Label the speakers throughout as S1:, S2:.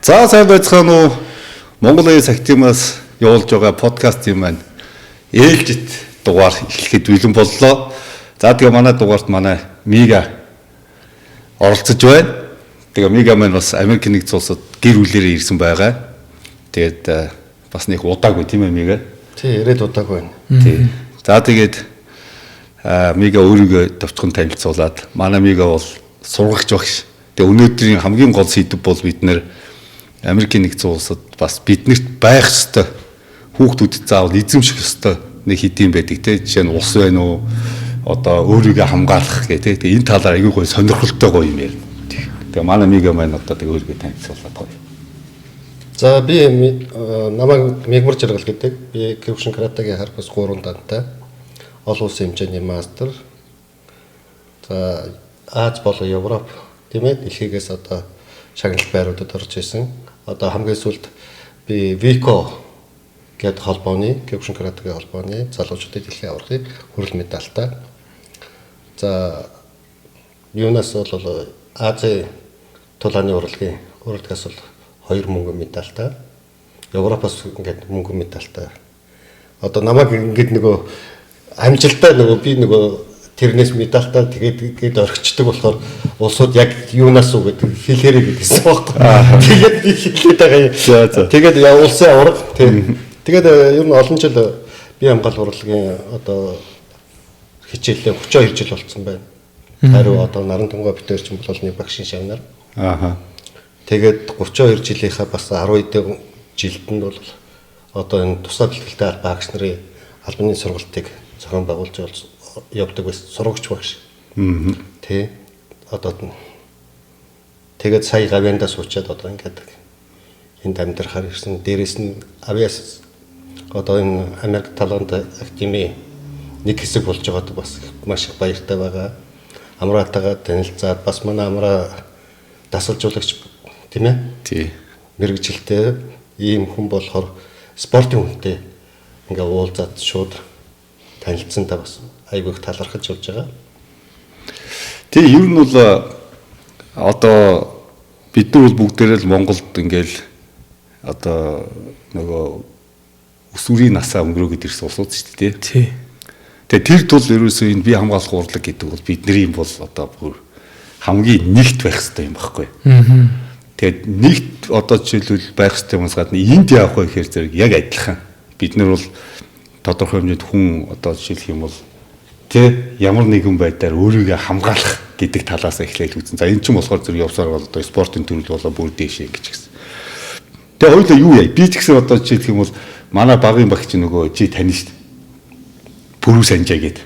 S1: За сайн байцгаана уу? Монгол Air Academy-аас явуулж байгаа подкастын маань ээлжит дугаар эхлэхэд бэлэн боллоо. За тэгээ манай дугаарт манай Мига оролцож байна. Тэгээ Мига маань бас Америк нэгдсэн улсад гэр бүлээрээ ирсэн байгаа. Тэгээд бас нэг удаагүй тийм ээ Мига?
S2: Тий, ирээд удаагүй байна.
S1: Тий. За тэгээд Мига өөрийгөө товчхон танилцуулаад манай Мига бол сургагч багш. Тэгээ өнөөдрийн хамгийн гол сэдэв бол бид нэр Америкийн нэгдсэн улсад бас биднэрт байх ёстой хүүхдүүдэд заавал эзэмших ёстой нэг хэдийн байдаг те. Жишээ нь ус байна уу? Одоо өөрийгөө хамгаалах гэх те. Тэгээ энэ талаар аягүй гоё сонирхолтой гоё юм ярина. Тэгээ манай Мига маань одоо тэгээ өөрийгөө танилцуулаад гоё.
S2: За би намайг Мигмар Жаргал гэдэг. Би Кёкушин каратегийн харпас 3 дантай. Олон улсын хэмжээний мастер. За Аз болон Европ тийм ээ дэлхийгээс одоо шагналт байруудад орж исэн. Одоо хамгийн сүүлд би Вико гээд холбооны Кёкушин каратегийн холбооны залуучуудын дэлхийн аваргын хүрэл медальтай. За юунаас бол Азийн тулааны урлагийн урлагаас бол 2 мөнгөн медальтай. Европоос ингээд мөнгөн медальтай. Одоо намайг ингээд нөгөө амжилттай нөгөө би нөгөө тэрнээс медальтай тэгээд гээд орхичдаг болохоор улсууд яг юунаас уу гэдэг хэлээрэй гэдгийгсэн байхгүй. Тэгээд би хэлээд байгаа юм. Тэгээд улсын аварга тийм. Тэгээд ер нь олон жил бие хамгаалал урлагийн одоо хичээлээ 32 жил болцсон байна. Хариу одоо наран тунгай битэр чинь бол нэг багшийн шавнар.
S1: Ааха.
S2: Тэгээд 32 жилийнхаа бас 10 жилд нь бол одоо энэ тусдаа бэлтгэлтэй багш нарын албаны сургалтыг зохион байгуулж явдаг байсан сурагч багш. Тэ. Одоо тэгээд сая гавьяндаа суучаад одоо ингээд энд амьдрахаар ирсэн. Дээрээс нь авиас одоо энэ Америк таланд академи нэг хэсэг болж байгаад бас маш их баяртай байгаа. Амраатайгаа танилцаад бас манай амраа дасгалжуулагч тийм ээ?
S1: Тий.
S2: Мэргэжилтэй ийм хүн болохоор спортын хүнтэй ингээ уулзаад шууд танилцсантай бас айгүй их талархаж явж байгаа.
S1: Тий, ер нь бол одоо бид нар бол бүгдээрээ л Монголд ингээл одоо нөгөө өсвөрийн насаа өнгөрөөгд ирсэн улсууд шүү дээ.
S3: Тий.
S1: Тэгээ тэр тул ерөөсөө энэ бие хамгаалах урлаг гэдэг бол бидний бол одоо бүр хамгийн нэгт байх хэрэгтэй юм багхгүй. Тэгээд нэгт одоо жишээлбэл байх хэрэгтэй юмс гадна энд явах вэ гэхээр зэрэг яг адилхан. Бид нар бол тодорхой хэмжээнд хүн одоо жишээлх юм бол тэ ямар нэгэн байдлаар өөрийгөө хамгаалах гэдэг талаас эхлээл үзэн. За энэ ч юм болохоор зэрэг явсаар бол одоо спортын төрөл болоо бүр дээшээ гэж гисэн. Тэгээ хоёулаа юу яа? Би ч гэсэн одоо жишээлх юм бол манай багын багч нөгөө чи тань шүү дээ. Пүрүү санжаа гэдэг.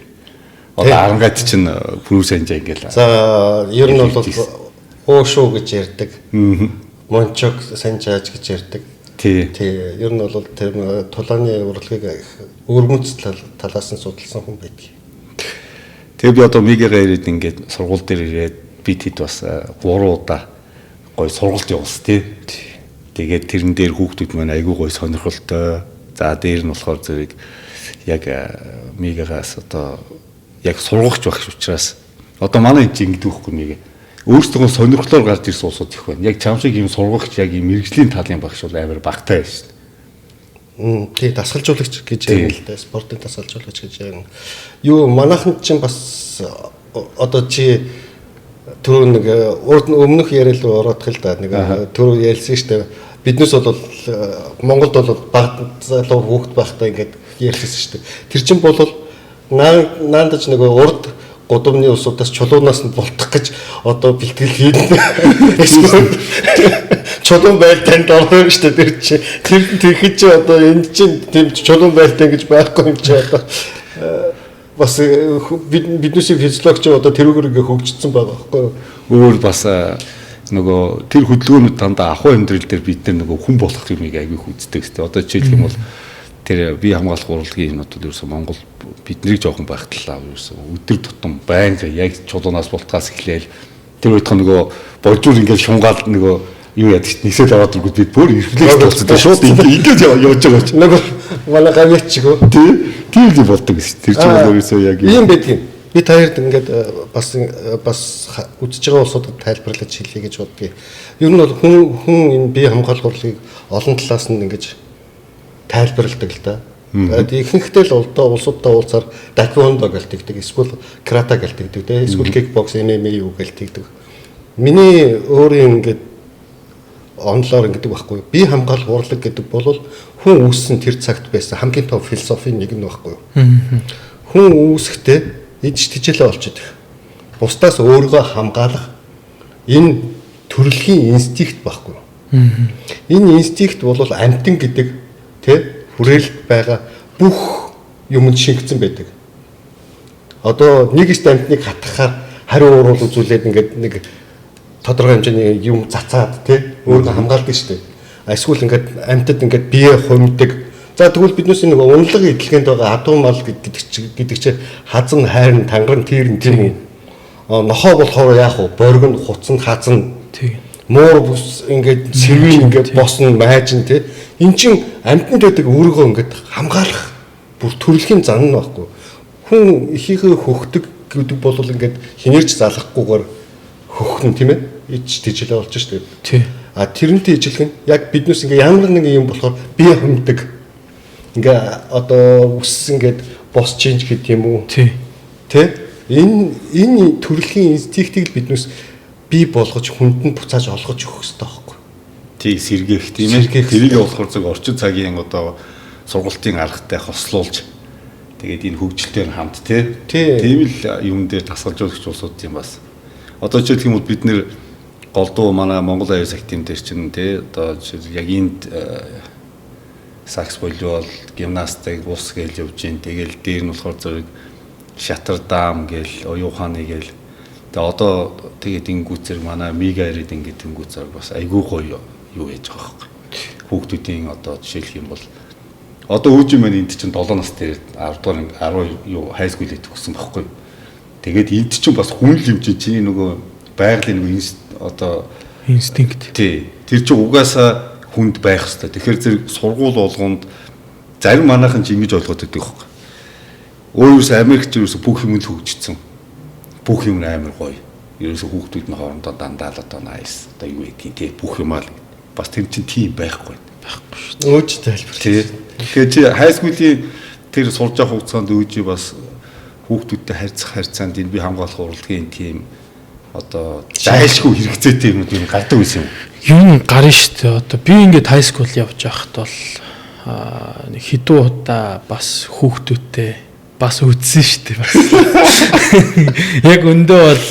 S1: Одоо арангайд чинь пүрүү санжаа ингээл.
S2: За ер нь бол уушуу гэж ярьдаг. Мончог санжааж гэж ярьдаг.
S1: Тий.
S2: Тий. Ер нь бол тэр тулааны урлагийг өвөрмөц талаас нь судалсан хүн байдаг.
S1: Тэгээ би одоо Мигэгээ ирээд ингээд сургууль дээр ирээд би тэд бас 3 удаа гоё сургалт явуулсан тий. Тэгээд тэрэн дээр хүүхдүүд маань айгүй гоё сонирхолтой. За дээр нь болохоор зэрэг яг Мигагаас одоо яг сургагч багш учраас одоо манай энэ чинь ингэдэг байхгүй Мигэ. Өөрсдөө сонирхлоор гарч ирсэн улсууд их байна. Яг чам шиг ийм сургагч яг ийм мэрэгжлийн талын багш бол амар багтай байсан.
S2: Тий, дасгалжуулагч гэж ярина л да. Спортын дасгалжуулагч гэж ярина. Юу манайхан чинь бас одоо чи түрүү нэг урд өмнөх яриа руу ороодох л да. Нэг түрүү ярьсан шүү дээ. Биднээс бол Монголд бол баг залуу хүүхэд байхдаа ингээд ярьсан шүү дээ. Тэр чинь бол наандаж нөгөө урд гудамны улсуудаас чулуунаас нь болтох гэж одоо бэлтгэл хийнэ. Чулуун байр танд орно шүү дээ тэр чинь. Тэр тэгэхэд чи одоо энэ чинь тийм чулуун байртай гэж байхгүй юм чи одоо бас биднээсээ физиологч одоо тэрүүгээр ингээ хөгжсөн байгаа байхгүй юу?
S1: Өөр бас нөгөө тэр хөдөлгөөнүүд дандаа ахуй амьдрал дээр бид нар нөгөө хүн болох юмыг аягүй үздэг шүү дээ. Одоо жишээлх юм бол тэр бие хамгаалах урлагийн юмнууд бол ерөөсөө Монгол биднийг жоохон байхтлаа ерөөсөө өдөр тутам байнга яг чулуунаас болтгоос эхлээл тэр үед нөгөө боржуур ингээд шунгаал нөгөө юу яадаг чинь нисэл аваад иргүүд бид бүр рефлекс болсон. Шууд ингээд явж байгаа чинь
S2: нөгөө манай гавьяач чиг үү?
S1: Тий. Тийм л болдог гэсэн. Тэр чинь бол ерөөсөө яг
S2: ийм байдаг юм. Би та хоёрт ингээд бас үзэж байгаа улсуудад тайлбарлаж хэлье гэж боддгийг. Ер нь бол хүн энэ бие хамгаалах урлагийг олон талаас нь ингэж тайлбарладаг л да. Тэгээд ихэнхдээ л одоо улсуудтай уулзаар таеквондо гэж тэгдэг, эсвэл карате гэж тэгдэг, тэ эсвэл кикбокс, MMA юу гэж тэгдэг. Миний өөрийн ингээд онлоор ингэдэг байхгүй. Бие хамгаалах урлаг гэдэг бол хүн үүссэн тэр цагт байсан хамгийн том философийн нэг нь байхгүй. Хүн үүсэхдээ иж тэжээлээ олж идэх. Бусдаас өөрийгөө хамгаалах энэ төрөлхийн инстинкт байхгүй. Энэ инстинкт бол амьтан гэдэг тэ хүрээлэлт байгаа бүх юмд шингэсэн байдаг. Одоо нэг их амьтныг хатгахаар хариу уруул үзүүлээд ингээд нэг тодорхой хэмжээний юм цацаад тий өөрийгөө хамгаалдаг шүү дээ. Эсвэл ингээд амьтад ингээд бие хумдаг. За тэгвэл биднээс нэг унлаг эдлэгэнд байгаа адуу мал гэдэг чи хазан хайрн тангаран тэрн тийм үү. Нохоо болохоор яах вэ? Боргон хуцан хазан
S3: тий.
S2: Муур бүс ингээд сэрвийн ингээд босно майжин тий. Эн чин амьтанд байдаг өөрийгөө ингээд хамгаалах бүр төрөлхийн зан нь байхгүй. Хүн ихийнхээ хөхдөг гэдэг бол ингээд хинээрч залахгүйгээр хөхнө тийм ээ. Ич тэжээлээ болж штэ.
S3: Тий.
S2: А тэрнтэй ижилхэн яг биднээс ингээ ямар нэгэн юм болохоор бие хумдаг. Ингээ одоо үс ингээд бос чинж гэдэг юм уу?
S3: Тий.
S2: Тэ? Энэ төрөлхийн инстинктийг л биднээс бий болгож хүнд нь буцааж олгож өгөх хэрэгтэй байхгүй.
S1: Тий, сэргээх тийм ээ. Тэрийг болохоор зөв орчин цагийн одоо сургалтын аргатай хослуулж тэгээд энэ хөгжилтэй хамт тий. Тийм л юм дээр дасгалжуулагч улсууд юм бас. Одоо жишээлх юм бол бид нэр голдуу манай Монгол Аюул Академи дээр чинь тий одоо яг энд сакс волейбол, гимнастик, ус гээл явж гин. Тэгэл дээр нь болохоор зэрэг шатар даам гээл, оюун ухааны гээл. Тэгээ одоо тэгээд ингүү зэрэг манай Мига ирээд ингээд ингүү зэрэг бас айгүй гоё юу яаж байгаа байхгүй. Хүүхдүүдийн одоо жишээлх юм бол одоо өөжин маань энд чинь 7 нас дээр 10 дугаар 10 юу хай скуулыг төгссөн байхгүй. Тэгээд энд чинь бас хүн л юм чинь чиний нөгөө байгалийн нөгөө одоо
S3: инстинкт.
S1: Тий. Тэр чинь угаасаа хүнд байх хэвээр. Тэгэхээр зэрэг сургууль болгонд зарим манайхан ч ингэж ойлгоод байдаг байхгүй. Өөрөөс Америкч ерөөсө бүх юм л хөгжсөн. Бүх юм амар гоё. Ерөөсө хүүхдүүд нь хоорондоо дандаа л одоо nice одоо юу гэдгийг тий бүх юм аа л бас тэр чинь тийм байхгүй.
S3: Байхгүй шүү дээ.
S2: Өөж тайлбар.
S1: Тий. Тэгэхээр чи хай скуулийн тэр сурж явах хугацаанд өөжи бас хүүхдүүдтэй харьцах харьцаанд энэ бие хамгаалах урлагийн тийм одоо зайлшгүй хэрэгцээтэй юмнууд юм гардаг байсан юм.
S3: Юм гарна шүү дээ. Одоо би ингээд хай скул явж байхад бол нэг хэдэн удаа бас хүүхдүүдтэй бас үдсэн шүү дээ бас. Яг өндөө бол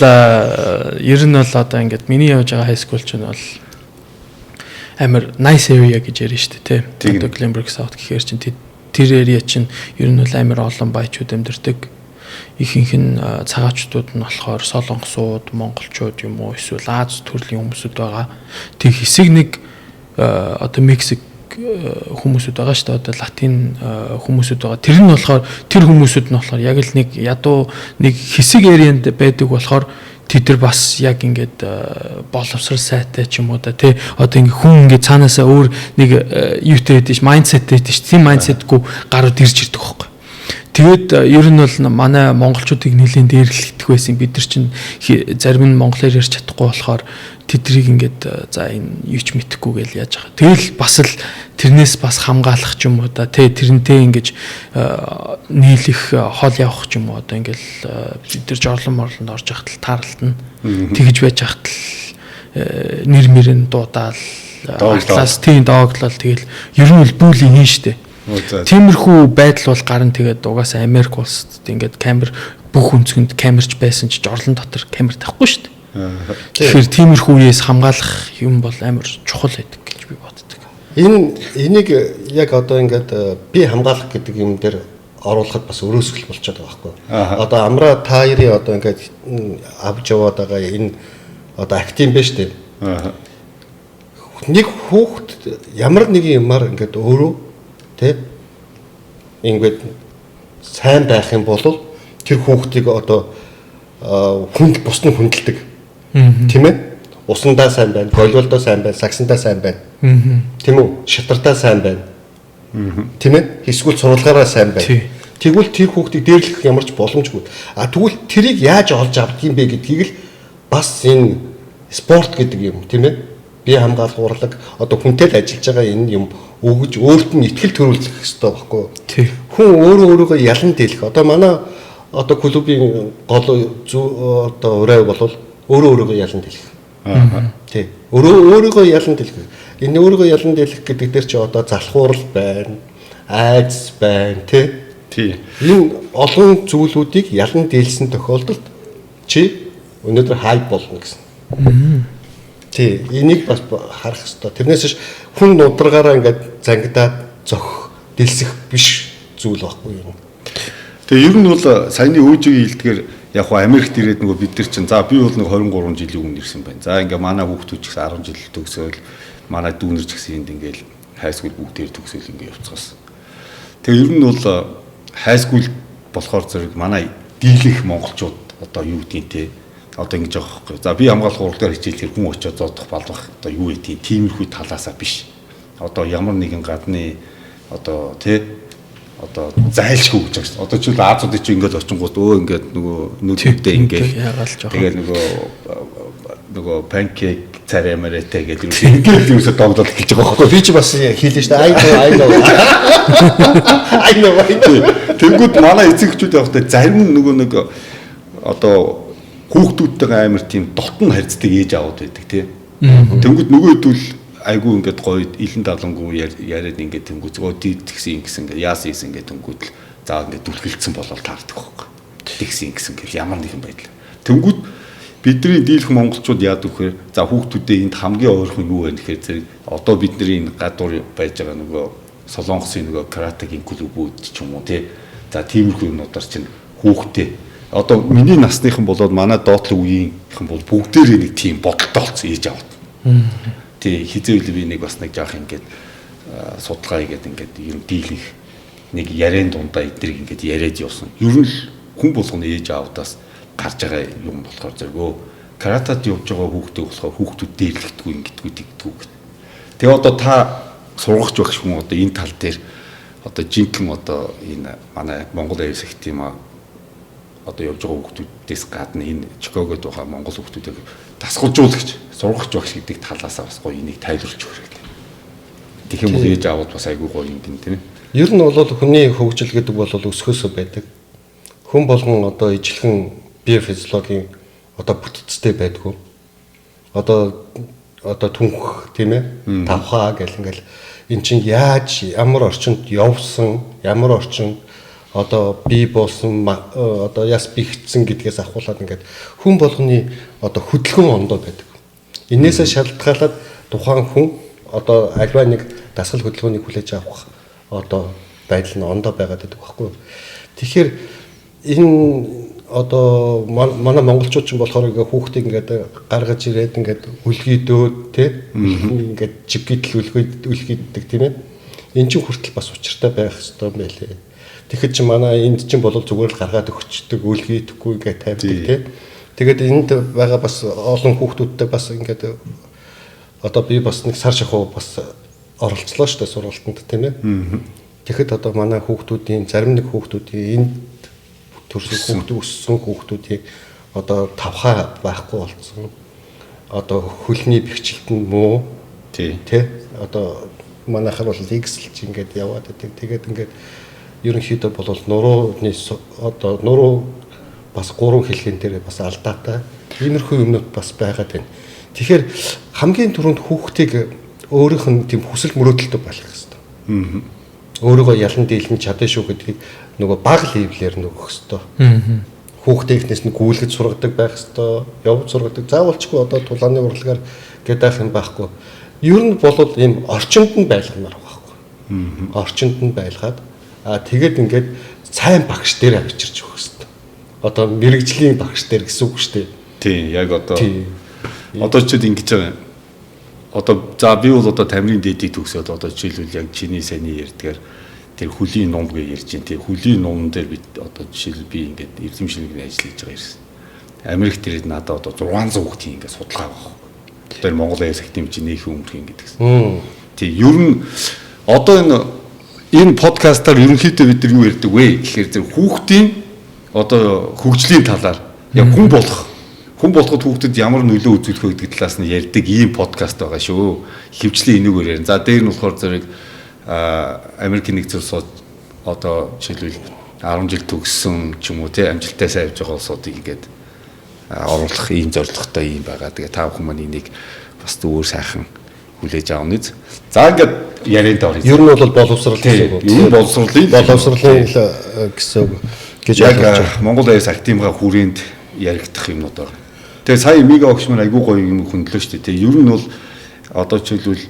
S3: ер нь бол одоо ингээд миний явж байгаа хай скул чинь бол амар nice area гэж ярина шүү дээ тий. Одоо Glenbrook South гэхээр чинь тэр area чинь ер нь бол амар олон баячууд амьдардаг. Ихэнх нь цагаачдууд нь болохоор солонгосууд, монголчууд юм уу эсвэл Аз төрлийн хүмүүсүүд байгаа. Тэг хэсэг нэг одоо Мексик хүмүүсүүд байгаа шүү дээ. Одоо латин хүмүүсүүд байгаа. Тэр нь болохоор тэр хүмүүсүүд нь болохоор яг л нэг ядуу нэг хэсэг арианд байдаг болохоор тэд нар бас яг ингээд боловсрал сайтай ч юм уу да тий. Одоо ингээд хүн ингээд цаанаасаа өөр нэг юутай байдаг ш, майндсеттэй байдаг ш. Тийм майндсетгүй гарууд ирж ирдэг байхгүй. Тэгээд ер нь бол манай монголчуудыг нэлээд дээрлэхдэх байсан. Бид нар чинь зарим нь монголоор ярьж чадахгүй болохоор тэдрийг ингээд за энэ юу ч мэдэхгүй гэж яаж байгаа. Тэгэл бас л тэрнээс бас хамгаалах ч юм уу да тий тэрнтэй ингэж нийлэх хол явах ч юм уу одоо ингээл бид нар жорлон морлонд орж яхад л тааралтна. Тэгж байж хахад л нэр мөрөн дуудаал артлаас тийм дооглол тэгэл ер нь бол бүлийн хийн штэ. Тиймэрхүү байдал бол гарна. Тэгээд угаасаа Америк улсад ингээд камер бүх өнцгөнд камерч байсан ч жорлон дотор камер тавихгүй шүү дээ. Тэгэхээр тиймэрхүү үеэс хамгаалах юм бол амар чухал байдаг гэж би боддог.
S2: Энийг яг одоо ингээд би хамгаалах гэдэг юм дээр оруулахад бас өрөөсгөл болчиход байгаа байхгүй. Одоо амраа та хоёрын одоо ингээд авч яваад байгаа энэ одоо актив биш үү? Нэг хүүхд ямар нэгэн юмар ингээд өөрөө тэ ингээд сайн байх юм бол тэр хүүхдийг одоо хүнд бус нь хүндэлдэг. Тийм ээ? Усандаа сайн байна, волейболдоо сайн байна, саксандаа сайн байна. Тийм үү? Шатартаа сайн байна. Тийм ээ? Эсвэл сурлагаараа сайн байна. Тэгвэл тэр хүүхдийг дээрлэх ямар ч боломжгүй. А тэгвэл тэрийг яаж олж авдаг юм бэ гэдгийг л бас энэ спорт гэдэг юм, тийм ээ? Бие хамгаалах урлаг одоо хүнтэй л ажиллаж байгаа энэ юм өгөж өөрт нь итгэл төрүүлэх хэрэгтэй байхгүй юу? Хүн өөрөө өөрийгөө ялан дийлэх. Одоо манай одоо клубын гол одоо урай бол өөрөө өөрийгөө ялан дийлэх. Тий. Өөрөө өөрийгөө ялан дийлэх. Энэ өөрийгөө ялан дийлэх гэдэг дээр чи одоо залхуурал байна, айдас байна, тий.
S1: Тий.
S2: Энэ олон зүйлүүдийг ялан дийлсэн тохиолдолд чи өнөөдөр хай болно гэсэн. Тий, энийг бас харах хэрэгтэй. Тэрнээс биш хүн нударгаараа ингээд зангидаад зохих, дэлсэх биш зүйл байхгүй юм.
S1: Тэгээ ер нь бол саяны өөжигийн хэлдгээр яг хуу Америкт ирээд нөгөө бид нар чинь за би бол нэг 23 жилийн өмнө ирсэн байна. За ингээ манай хүүхдүүд ч гэсэн 10 жил төгсөөл, манай дүүнер ч гэсэн энд ингээл high school бүгдээр төгсөөл ингээ явцгаасан. Тэгээ ер нь бол high school болохоор зэрэг манай дийлэнх монголчууд одоо юу гэдгийг те одоо ингэж байгаа байхгүй. За би хамгаалах урлагаар хичээлээр хүн очиод зодох балвах одоо юу гэдгийг тиймэрхүү талаасаа биш. Одоо ямар нэгэн гадны одоо те одоо зайлшгүй гэж байгаа шүү. Одоо чи Азууд чи ингээд очингууд өө ингээд нөгөө нүдүүдээ ингээд тэгээд нөгөө панкейк царай маратай гэдэг юм ингээд юусоо догдол эхэлж байгаа байхгүй.
S2: Би чи бас хийлээ шүү дээ. I know. I know.
S1: Тэнгүүд манай эцэг эхчүүд явахдаа зарим нөгөө нэг одоо хүүхдүүдтэйгээ амар тийм дотн харьцдаг ээж аваад байдаг тий. Тэнгүүд нөгөө хэдүүл айгүй ингээд гоё илэн далангуу яриад ингээд тэнгүүд зөө тэгсэн ингэсэн ингээд яасан ийсэн ингээд тэнгүүд л за ингээд дүлгэлцсэн болол таардаг байхгүй. Тэгсэн ингэсэн гэл ямар нэгэн байдал. Тэнгүүд бидний дийлэх монголчууд яадаг вэхээр за хүүхдүүдээ энд хамгийн ойрхон юу вэ гэхээр зэрэг одоо бидний энэ гадуур байж байгаа нөгөө Солонгосын нөгөө каратегийн клубүүд ч юм уу тий. За тиймэрхүү юмнуудаар чинь хүүхдээ одоо миний насныхан болоод манай доотлын үеийнхэн бол бүгдээрээ нэг тийм бодолтой болсон ээж аваад. Тий, хизээвэл би нэг бас нэг жаах ингээд судалгаа хийгээд ингээд ер нь дийлэх нэг яриан дундаа эднийг ингээд яриад явсан. Ер нь л хүн болгоно ээж аавдаас гарч байгаа юм болохоор зэрэгөө каратад явж байгаа хүүхдийг болохоор хүүхдүүд дээрлэхдэггүй ингэдэггүй тэгдэггүй гэх. Тэгээ одоо та сургагч багш хүн одоо энэ тал дээр одоо жинхэнэ одоо энэ манай Монгол Аюул сахитын одоо явж байгаа хүүхдүүдээс гадна энэ Чикагод байгаа монгол хүүхдүүдийг дасгалжуулагч, сургагч багш гэдэг талаасаа бас гоё энийг тайлбарлаж өгөх хэрэгтэй. Тэгэх юм бол ээж аавд бас айгүй гоё юм гин тийм ээ.
S2: Ер нь бол хүний хөгжил гэдэг бол өсгөөсөө байдаг. Хүн болгон одоо ижилхэн бие физиологийн одоо бүтцтэй байдгүй. Одоо түнх тийм ээ тавхаа гэл ингээл эн чинь яаж ямар орчинд явсан, ямар орчинд одоо бий болсон, одоо яс бихтсэн гэдгээс ахуулаад ингээд хүн болгоны одоо хөдөлгөөн ондоо байдаг. Энээсээ шалтгаалаад тухайн хүн одоо альва нэг дасгал хөдөлгөөнийг хүлээж авах одоо байдал нь ондоо байгаад байдаг байхгүй юу. Тэгэхээр энэ одоо манай монголчууд ч болохоор ингээ хүүхдийг ингээд гаргаж ирээд ингээд үлгийдөөд тий ингээд чивгийдэл үлгийддэг тийм ээ. Эн чинь хүртэл бас учиртай байх ёстой юм байлээ. Тэгэхэд чи манай энд чинь бол зүгээр л гаргаад өгчдөг, үлгийдэхгүй ингээд тавьдаг тий. Тэгээд энд байгаа бас олон хүүхдүүдтэй бас ингээд одоо би бас нэг сар шахуу бас оролцлоо шүү дээ сургалтанд тийм ээ. Тэгэхэд одоо манай хүүхдүүдийн зарим нэг хүүхдүүдийн энд төрсөн хүүхдүүд өссөн хүүхдүүдийн одоо тавхаа байхгүй болсон. Одоо хөлний бэхжилт нь муу.
S1: Тий.
S2: Тэ? Одоо манайхаар бол X-л чи ингээд яваад байдаг. Тэгээд ингээд ерөнхийдөө бол нурууны одоо нуруу бас гурван хэлхэн дээр бас алдаатай. Иймэрхүү юмнууд бас байгаад байна. Тэгэхээр хамгийн түрүүнд хүүхдийг өөрийнх нь тийм хүсэл мөрөөдөлтөй болгох хэрэгтэй. Өөрийгөө ялан дийлэн чадна шүү гэдгийг нөгөө бага левлээр нөгөх хэрэгтэй. Хүүхдээ ихнээс нь гүйлгэж сургадаг байх хэрэгтэй, явж сургадаг. Заавалчгүй одоо тулааны урлагаар гэдэг юм байхгүй. Ер нь бол ийм орчинд нь байлгамаар байгаа байхгүй. Орчинд нь байлгаад тэгээд ингээд сайн багш дээр авчирч өгөх хэрэгтэй. Одоо мэрэгжлийн багш дээр гэсэн үг шүү дээ.
S1: Тийм, яг одоо одоо ч ингэж байгаа. Одоо за би бол одоо тамирын дээдийг төгсөөд одоо жишээлбэл яг чиний саяны ярьдгаар тэр хөлийн ном гэж ярьж байна. Тэр хөлийн номон дээр бид одоо жишээлбэл би ингээд эрдэм шинжилгээний ажил хийж байгаа ирсэн. Америкт ирээд надад одоо 600 хүүхдийн ингээд судалгаа авах. Тэр Монгол Аюул сахитын чинь нөх өмнөх юм гэдгсэн. Тий, ер нь одоо энэ Энэ подкастаар ерөнхийдөө бид нар юу ярьдаг вэ гэхээр зэрэг хүүхдийн одоо хөгжлийн талаар яг хүн болох хүн болоход хүүхдэд ямар нөлөө үзүүлэх вэ гэдэг талаас нь ярьдаг ийм подкаст байгаа шүү. Хөвчлийн энүүгээр ярина. За дээр нь болохоор зэрэг Америкийн нэгдсэн улсууд одоо жишээлбэл 10 жил төгссөн ч юм уу те амжилттай сайн явж байгаа улсуудыг ингээд оруулах ийм зорилготой ийм байгаа. Тэгээ та бүхэн маань энийг бас зүгээр сайхан хүлээж авна биз. За ингээд ярианд оръё.
S2: Ер нь бол боловсрал гэсэн үг.
S1: Ер нь боловсролын
S2: гэсэн үг
S1: гэж яг Монгол Аяс академийн хүрээнд яригдах юмнууд байна. Тэгээ сая Мига огш маань айгүй гоё юм хөндлөө шүү дээ. Тэгээ ер нь бол одоо жишээлбэл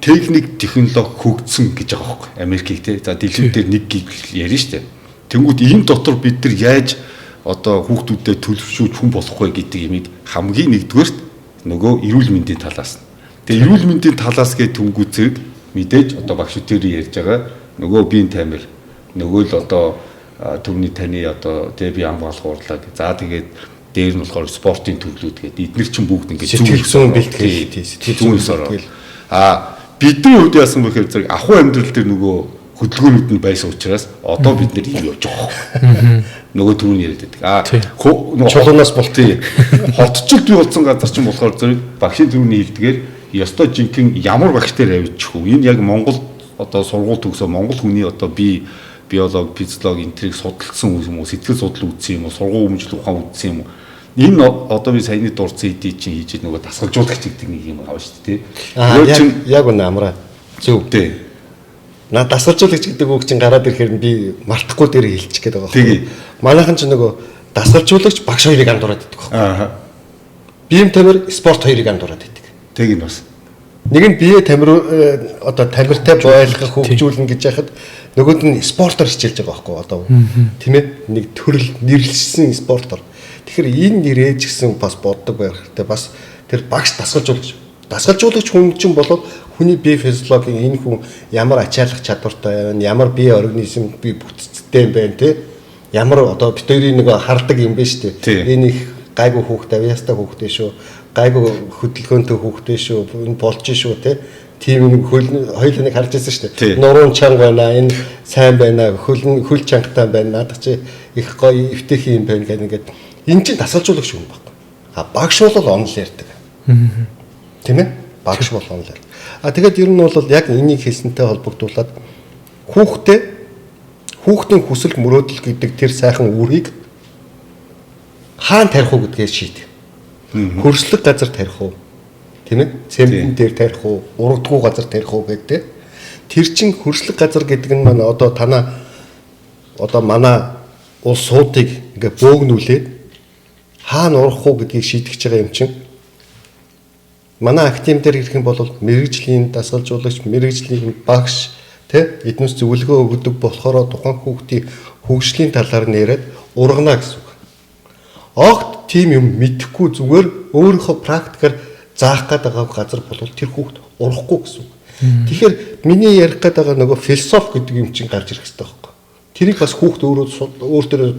S1: техник технологи хөгжсөн гэж байгаа байхгүй Америкийг те. За дэлхийд дээр нэг гиг ярина шүү дээ. Тэнгүүд энэ дотор бид нар яаж одоо хүүхдүүдэд төлөвшүүлж хүн болох вэ гэдэг юмыг хамгийн нэгдүгээрт нөгөө эрүүл мэндийн талаас нь. Тэгээ эрүүл мэндийн талаас гэ түнгүү зэрэг мэдээж одоо багш өтөрийн ярьж байгаа нөгөө биеийн тамир нөгөө л одоо түүний таны одоо тэ бие хамгаалах урлаг. За тэгээд дээр нь болохоор спортын төрлүүд гэдэг эднэр чинь бүгд ингээд
S2: сэтгэл зүйн бэлтгэл,
S1: сэтгэл зүйн ёсоор. А бидний хувьд яасан бэ гэхээр зэрэг ахуй амьдрал дээр нөгөө хөдөлгөөнүүд нь байсан учраас одоо бид нэр ийм явж байгаа байхгүй. Нөгөө түрүүний яриад байдаг. А
S2: нөгөө чулуунаас болтыг
S1: хотчилд бий болсон газар чинь болохоор зэрэг багшийн түрүүний хэлдгээр ёстой жинхэнэ ямар багш дээр авчих вэ? Энэ яг Монгол одоо сургууль төгсөө Монгол хүний одоо бие биолог, физиолог энтрийг судалсан юм уу, сэтгэл судлал үзсэн юм уу, сургууль хүмүүжил ухаан үзсэн юм уу? Энэ одоо би саяны дурдсан эдийг чинь хийж нөгөө дасгалжуулагч гэдэг нэг юм авна шүү дээ.
S2: Тэгэхээр чинь яг үнэ амраа. Зөв.
S1: Тий.
S2: На дасгалжуулагч гэдэг үг чинь гараад ирэхээр би мартахгүй дээр хэлчих гээд байгаа байхгүй. Манайхан чинь нөгөө дасгалжуулагч багш хоёрыг андуураад иддэг байхгүй.
S1: Аа.
S2: Бием тамир спорт хоёрыг андуураад иддэг.
S1: Тэг нь бас.
S2: Нэг нь бие тамир одоо тамиртай байлгах хөгжүүлнэ гэж яхад нөгөөд нь спортоор хичээлж байгаа байхгүй одоо тийм ээ нэг төрөл нэрлэсэн спортоор. Тэгэхээр энэ нэрээ ч гэсэн бас боддог байх хэрэгтэй. Бас тэр багш дасгалжуулагч. Дасгалжуулагч хүн чинь болоод хүний бие физиологийн энэ хүн ямар ачаалах чадвартай байна, ямар бие организм бие бүтцтэй юм байна те. Ямар одоо бид хоёрын нэг хардаг юм байна шүү дээ. Энэ их гайгүй хүүхдээ, авьяастай хүүхдээ шүү. Гайгүй хөдөлгөөнтэй хүүхдээ шүү. Энэ болж шүү те. Тийм нэг хөл хоёуланыг харж байсан шүү дээ. Нуруунд чанга байна, энэ сайн байна, хөл чангатай байна. Наадах чи их гоё эвтэйхэн юм байна гэх ингээд энэ чинь дасгалжуулагч хүн байхгүй. А багш бол онол ярьдаг. Тийм ээ? Багш бол онол ярьдаг. А тэгээд ер нь бол яг энийг хэлсэнтэй холбогдуулаад хүүхдийн хүсэл мөрөөдөл гэдэг тэр сайхан үүрийг хаана тарих уу гэдгээ шийд. Хөрслөг газар тарих уу? Тийм ээ? Цэмбэн дээр тарих уу? Урагдгүй газар тарих уу гэдэг. Тэр чин хөрслөг газар гэдэг нь маань одоо танаа одоо манай улсуудыг ингээ бөөгнүүлээд хаана урах уу гэдгийг шийдэж байгаа юм чинь манай академи дээр ирэх юм бол мэргэжлийн дасгалжуулагч, мэргэжлийн багш тэ эднээс зөвлөгөө өгдөг болохоор тухайн хүүхдийн хөгжлийн талаар нь яриад ургана гэсэн үг. Огт тийм юм мэдэхгүй зүгээр өөрийнхөө практикаар заах гээд байгаа газар бол тэр хүүхд урахгүй гэсэн үг. Тэгэхээр миний ярих гээд байгаа нөгөө философи гэдэг юм чинь гарч ирэх хэрэгтэй байхгүй. Тэрийг бас хүүхд өөрөө өөр дээрээ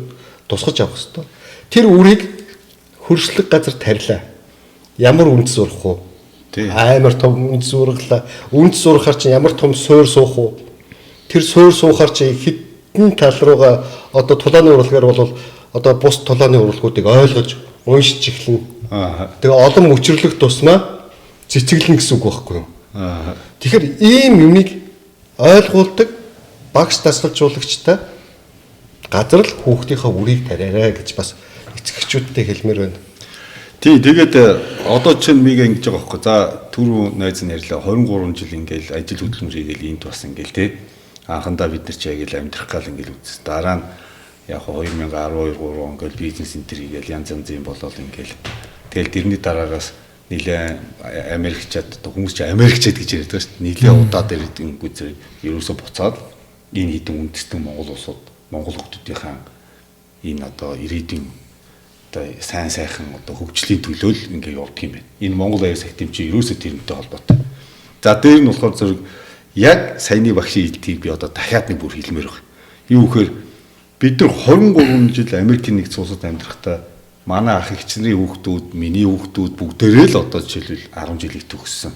S2: тусгаж авах хэрэгтэй. Тэр үрийг хөрслөг газар тарилаа. Ямар үндэс урах уу? Амар том үндэс ургалаа. Үндэс урахаар чинь ямар том суур суух уу? Тэр суур суухаар чи хэдэн тал руугаа одоо тулааны урлагаар бол одоо бус тулааны урлагуудыг ойлгож уншиж эхэлнэ. Тэгээ олон мөчрлөх тусмаа цэцэглэнэ гэсэн үг байхгүй юу? Тэгэхээр ийм юмыг ойлгуулдаг багш дасгалжуулагчтай газар л хүүхдийнхээ үрийг тариарай гэж бас эцэгчүүдтэй хэлмээр байна.
S1: Тий, тэгээд одоо чинь мигээ ингэж байгаа байхгүй. За түрүү найз нь ярьлаа 23 жил ингээл ажил хөдөлмөр хийгээл энд бас ингээл тий. Анхандаа бид нар чи яг л амьдрах гал ингээл үзсэн. Дараа нь яг 2012 3 он ингээл бизнес центр хийгээл янз янзын болол ингээл. Тэгэл тэрний дараагаас нилээ Америкчаад одоо хүмүүс чи Америкчаад гэж яриад байгаа шүү дээ. Нилээ удаад ирээд ингэгүй зэрэг ерөөсө буцаад энэ хэдэн үндэстэн Монгол улсууд Монгол хүмүүсийнхаа энэ одоо ирээдүйн одоо сайн сайхан одоо хөгжлийн төлөө л ингээ явдаг юм байна. Энэ Монгол Аяс академи чи ерөөсөө тэрнтэй холбоотой. За дээр нь болохоор зэрэг яг саяны багшийн хэлтгийг би одоо дахиад нэг бүр хэлмээр байна. Юу гэхээр бид нар 23 жил Америкийн нэгдсэн улсад амьдрахдаа манай ах эгч нарын хүүхдүүд, миний хүүхдүүд бүгдээрээ л одоо жишээлбэл 10 жилийг төгссөн.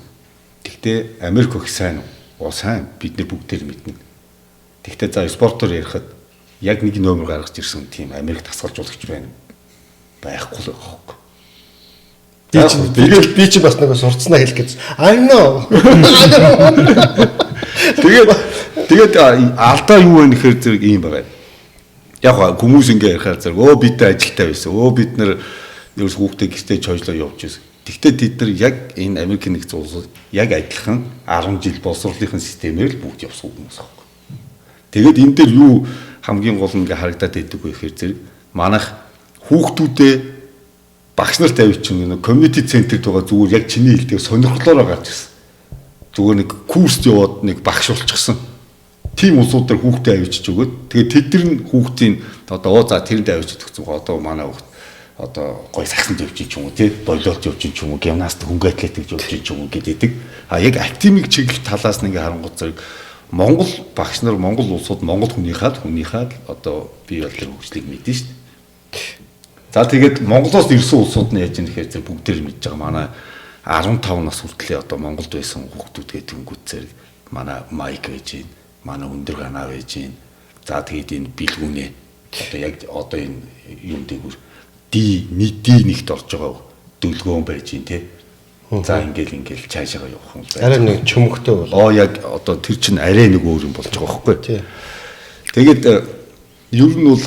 S1: Гэхдээ Америк их сайн уу? Оо сайн бид нар бүгдээр мэднэ. Тэгвэл за спортоор ярихад яг нэг номер гаргаж ирсэн тийм Америк дасгалжуулагч байна. Байхгүй л байгаа хөөе.
S2: Би чи бас нэг сурцснаа хэлэх гэж. I know.
S1: Тэгээд алдаа юу вэ гэхээр зэрэг ийм байгаа. Яг хүмүүс ингээ ярихаар зэрэг өө бидтэй ажилтаа байсан. Өө бид нар ерөөс хүүхдээ гэртээ чойжлоо явж байсан. Тэгвэл тэд нар яг энэ Америк нэгдсэн улсууд яг адилхан 10 жил боловсролын системээр л бүгд явсан хүмүүс аахгүй. Тэгээд энэ дээр юу хамгийн гол нь ингээ харагдаад байдаг вэ гэхээр зэрэг манайх хүүхдүүдээ багш нарт авчих нэг community center-д байгаа зүгээр яг чиний хэлдгээр сонирхлоороо гарч ирсэн. Зүгээр нэг курст яваад нэг багш болчихсон. Тийм улсууд дээр хүүхдээ авчиж өгөөд тэгээд тэд нар нь хүүхдийн одоо за тэрэнд авчиж өгсөн одоо манай хүүхд одоо гой сагсанд явж ч юм уу тий болиолт явж ч юм уу гимнастик хөнгө атлетик явж ч юм уу гэдэг. А яг академик чиглэл талаас нь ингээ харангуут зэрэг Монгол багш нар Монгол улсууд Монгол хүнийхээ одоо бие бодлын хөгжлийг мэднэ шүү дээ. За тэгээд Монголоос ирсэн улсууд нь яаж юм гэхээр зэрэг бүгдээр мэдж байгаа. Манай 15 нас хүртлээр одоо Монголд байсан хүүхдүүд гэдэг тэнгүүд зэрэг манай Майк байж гин, манай өндөр ганаа байж гин. За тэгээд энэ бэлгүүнээ одоо яг одоо энэ юм дээгүүр D нэгт орж байгаа дөлгөөн байж гин тий. За ингээл цаашаа явах юм
S2: байна. Арай нэг чөмөхтэй
S1: бол. Оо яг одоо тэр чинь арай нэг өөр юм болж байгаа байхгүй. Тий. Тэгээд ер нь бол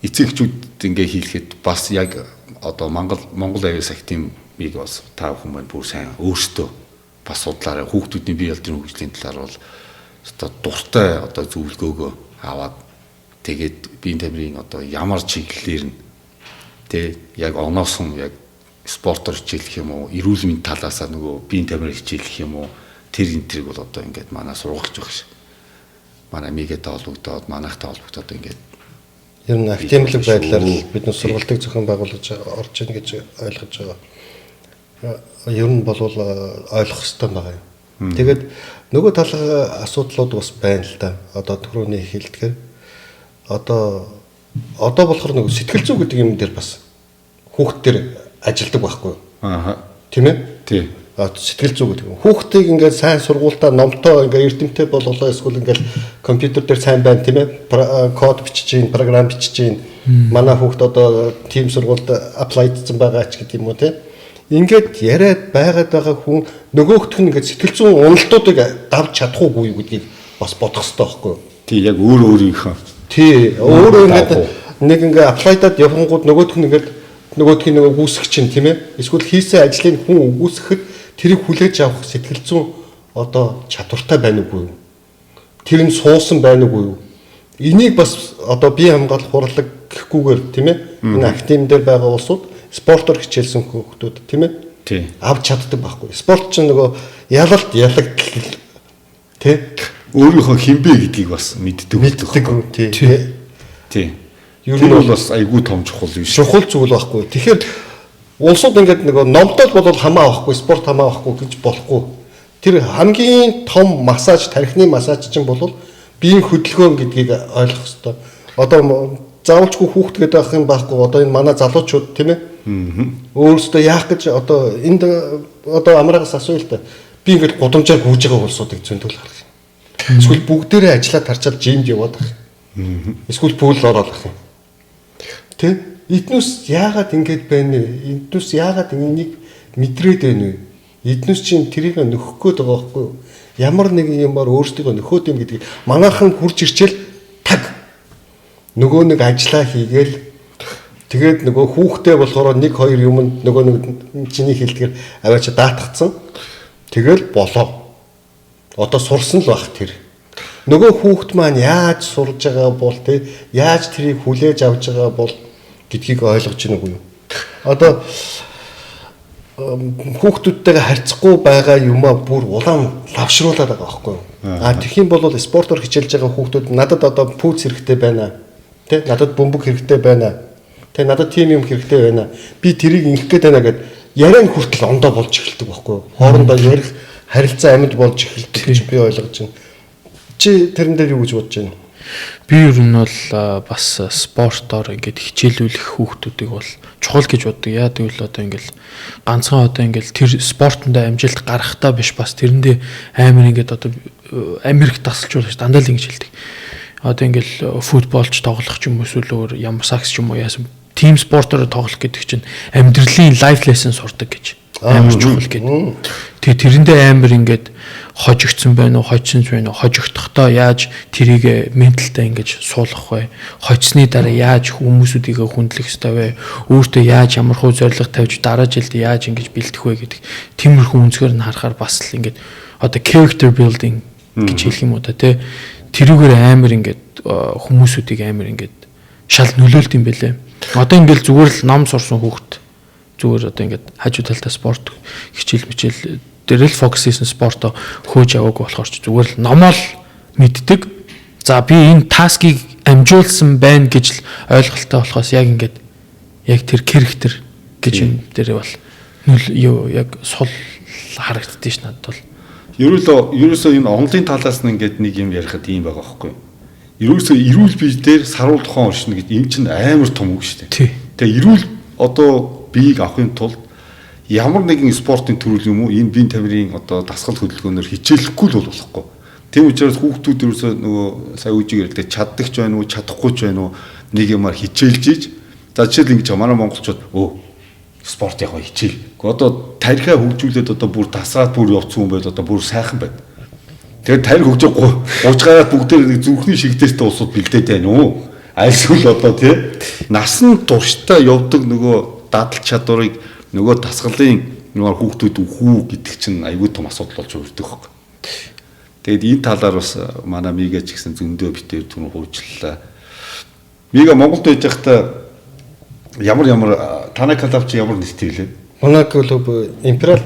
S1: эцэг эхчүүд ингээ хийлгэхэд бас яг одоо Монгол авиас академиг бас та бүхэн маань бүр сайн өөрсдөө бас судлаарай. Хүүхдүүдийн бие ялдрын хөгжлийн талаар бол одоо дуртай одоо зөвлөгөөгөө аваад тэгээд биеийн тамирын одоо ямар чиглэлээр нь тэ яг оноосон яг спортоор хичээлэх юм уу, эрүүл мэнд талаасаа нөгөө биеийн тамираар хичээлэх юм уу, тэр энэ тэрийг бол одоо ингээд манай сургагч багш манай мигэтэй холбогдоод манайхтай холбогдоод ингээд
S2: ер нь академик байдлаар бид нар сургалтыг зохион байгуулж орж ийн гэж ойлгож байгаа. Ер нь бол ойлгох ёстой байгаа юм. Тэгээд нөгөө талын асуудлууд бас байна л да. Одоо түрүүний хэлдгээр одоо болохоор нөгөө сэтгэл зүй гэдэг юм дээр бас хүүхд төр ажилдаг байхгүй юу?
S1: Аа.
S2: Тийм ээ?
S1: Тий.
S2: Сэтгэл зүй гэдэг юм. Хүүхдийг ингээд сайн сургуультаа номтой ингээд эрдэмтэй болголоо эсвэл ингээд компьютер дээр сайн байна тийм ээ? Код бичиж гин, програм бичиж гин. Манай хүүхд одоо тийм сургуульд apply-дсан байгаа ч гэдэг юм уу тийм. Ингээд яриад байгаад байгаа хүн нөгөөхт нь ингээд сэтгэл зүйн уналтуудыг давж чадахгүй юу гэдгийг бас бодох хэрэгтэй байхгүй юу?
S1: Тий, яг өөр өөрийнхөө.
S2: Тий, өөрөө ингээд нэг ингээд apply-даад явангууд нөгөөх нь ингээд нөгөөдхийн нэг үгүйсгэх чинь тийм ээ. Эсвэл хийсэн ажлыг хүн үгүйсгэхэд тэрийг хүлээж авах сэтгэл зүйн одоо чадвартай байна уугүй юу? Тэр нь суусан байна уугүй юу? Энийг бас одоо бие хамгаалах хурлаг гэхгүйгээр тийм ээ. Энэ академи дээр байгаа улсууд спортоор хичээлсэн хүүхдүүд тийм ээ.
S1: Тий.
S2: Авч чаддаг байхгүй. Спорт чинь нөгөө ялалт ялагдал тий.
S1: Өөрийнхөө хинбэ гэдгийг бас мэддэг.
S2: Мэддэг тий.
S1: Тий. Ер нь бол бас айгүй том чухал юм
S2: шиг. Чухал зүйл байхгүй. Тэгэхээр улсууд ингээд нөгөө номдол бол хамаа авахгүй, спорт хамаа авахгүй гэж болохгүй. Тэр хамгийн том массаж, тархины массаж чинь бол биеийн хөдөлгөөн гэдгийг ойлгох ёстой. Одоо заавалчгүй хүүхд гэдэг байх юм байхгүй. Одоо энэ манай залуучууд тийм ээ. Өөрсдөө яах гэж одоо энд одоо амраагаас асууя л да. Би ингээд гудамжаар гүйж байгаа улсуудыг зөндөл харах юм. Эсвэл бүгдээрээ ажиллаад тарчаад жимд яваад байх. Эсвэл пүүл ороод ах юм. Тэ? Эднүс яагаад ингэж байна вэ? Эднүс яагаад энийг мэдрээд байна вэ? Эднүс чинь тэрийг нөхөх гээд байгаа байхгүй юу? Ямар нэгэн юмар өөрсдийгөө нөхөөд юм гэдгийг манайхан хурж ирчээл таг нөгөө нэг ажиллаа хийгээл тэгээд нөгөө хүүхдээ болохоор нэг хоёр юмд нөгөө нэг чиний хэлдгээр аваач даатгцсан. Тэгэл болоо. Одоо сурсан л бах тэр. Нөгөө хүүхд маань яаж сурж байгаа бол тэ яаж тэрийг хүлээж авч байгаа бол гэдгийг ойлгож байна уу юу? Одоо хүүхдүүдтэйгээ харьцахгүй байгаа юмаа бүр улаан лавшруулад байгаа байхгүй юу? А тэгэх юм бол спортоор хичээлж байгаа хүүхдүүд надад одоо пүүц хэрэгтэй байна. Тэ надад бөмбөг хэрэгтэй байна. Тэ надад тийм юм хэрэгтэй байна. Би тэрийг ингэх гээд байна гэд яриан хүртэл ондоо болж эхэлдэг байхгүй юу? Хоорондоо ярих харилцаа амьд болж эхэлдэг гэж би ойлгож байна. Чи тэрэн дээр юу гэж бодож байна?
S3: Би ер нь бол бас спортоор ингээд хичээлүүлэх хүүхдүүдийг бол чухал гэж боддог. Яа гэвэл одоо ингээд ганцхан одоо ингээд тэр спортонд амжилт гаргахтаа биш бас тэрэндээ амар ингээд одоо Америк тасалжуулагч дандаа л ингэж хэлдэг. Одоо ингээл футболч тоглох ч юм уу эсвэл өөр ямар сакс ч юм уу яасан team спортоор тоглох гэдэг чинь амьдралын life lesson сурдаг гэж амар чухал гэдэг. Тэгээ тэрэндээ амар ингээд хожигдсон байна уу, хожсон ч байна уу, хожигдохдоо яаж тэрийг менталтай ингэж суулгах вэ? Хожсны дараа яаж хүмүүсүүдийг хүндлэх ёстой вэ? Өөртөө яаж ямар хуу зорилго тавьж дараа жилд яаж ингэж бэлдэх вэ гэдэг тиймэрхүү өнцгөр нь харахаар бас л ингээд одоо character building гэж хэлэх юм уу та, тий. Тэрүүгээр амар ингээд хүмүүсүүдийг амар ингээд шал нөлөөлт юм бэлээ. Одоо ингээд зүгээр л ном сурсан хүүхэд зүгээр одоо ингээд хажуу талдаа спорт хичээл мичээл дээр л фокус хийсэн, спорто хөөж яваагүй болохоор ч зүгээр л номоо л мэддэг. За, би энэ task ыг амжуулсан байна гэж л ойлголттой болохоос яг ингээд яг тэр character гэж юм дээр бол нүл юу яг сул харагддээ ш надад бол.
S1: Ерөөсөө энэ онлын талаас нь ингээд нэг юм ярихад ийм байгаа байхгүй юу? Ерөөсөө эрүүл бие дээр саруул тухайн оршино гэж энэ чинь амар том үг шүү дээ. Тэгээ эрүүл одоо биеийг авахын тулд ямар нэгэн спортын төрөл юм уу, энэ биеийн тамирын одоо дасгал хөдөлгөөнөөр хичээлэхгүй л болохгүй. Тийм учраас хүүхдүүд ерөөсөө нөгөө сая үжиг ярьдаг, чаддаг ч байна уу, чадахгүй ч байна уу, нэг юмар хичээлж иж, за, жишээл ингэж манай монголчууд өө спорт яг хичээл. Гэхдээ одоо тархиа хөгжүүлээд одоо бүр дасаад бүр явцсан хүн байл одоо бүр сайхан байна. Тэгээд тарих хөгжөө 30 гараад бүгдээр нэг зүрхний шигдээстэй улсууд бэлдээд байна уу? Альсвал одоо тий насан туршдаа явдаг нөгөө дадал чадварыг, нөгөө дасгалын нөгөө хүүхдүүд үхүү гэдэг чинь аюул том асуудал болж өрдөг байхгүй. Тэгээд энэ талаар бас манай Мига ч гэсэн зөндөө битээр түн хуучлаа. Мига, Монголд байж байхдаа ямар ямар танай клуб чи ямар нэртэй билээ?
S2: Манай клуб Империал,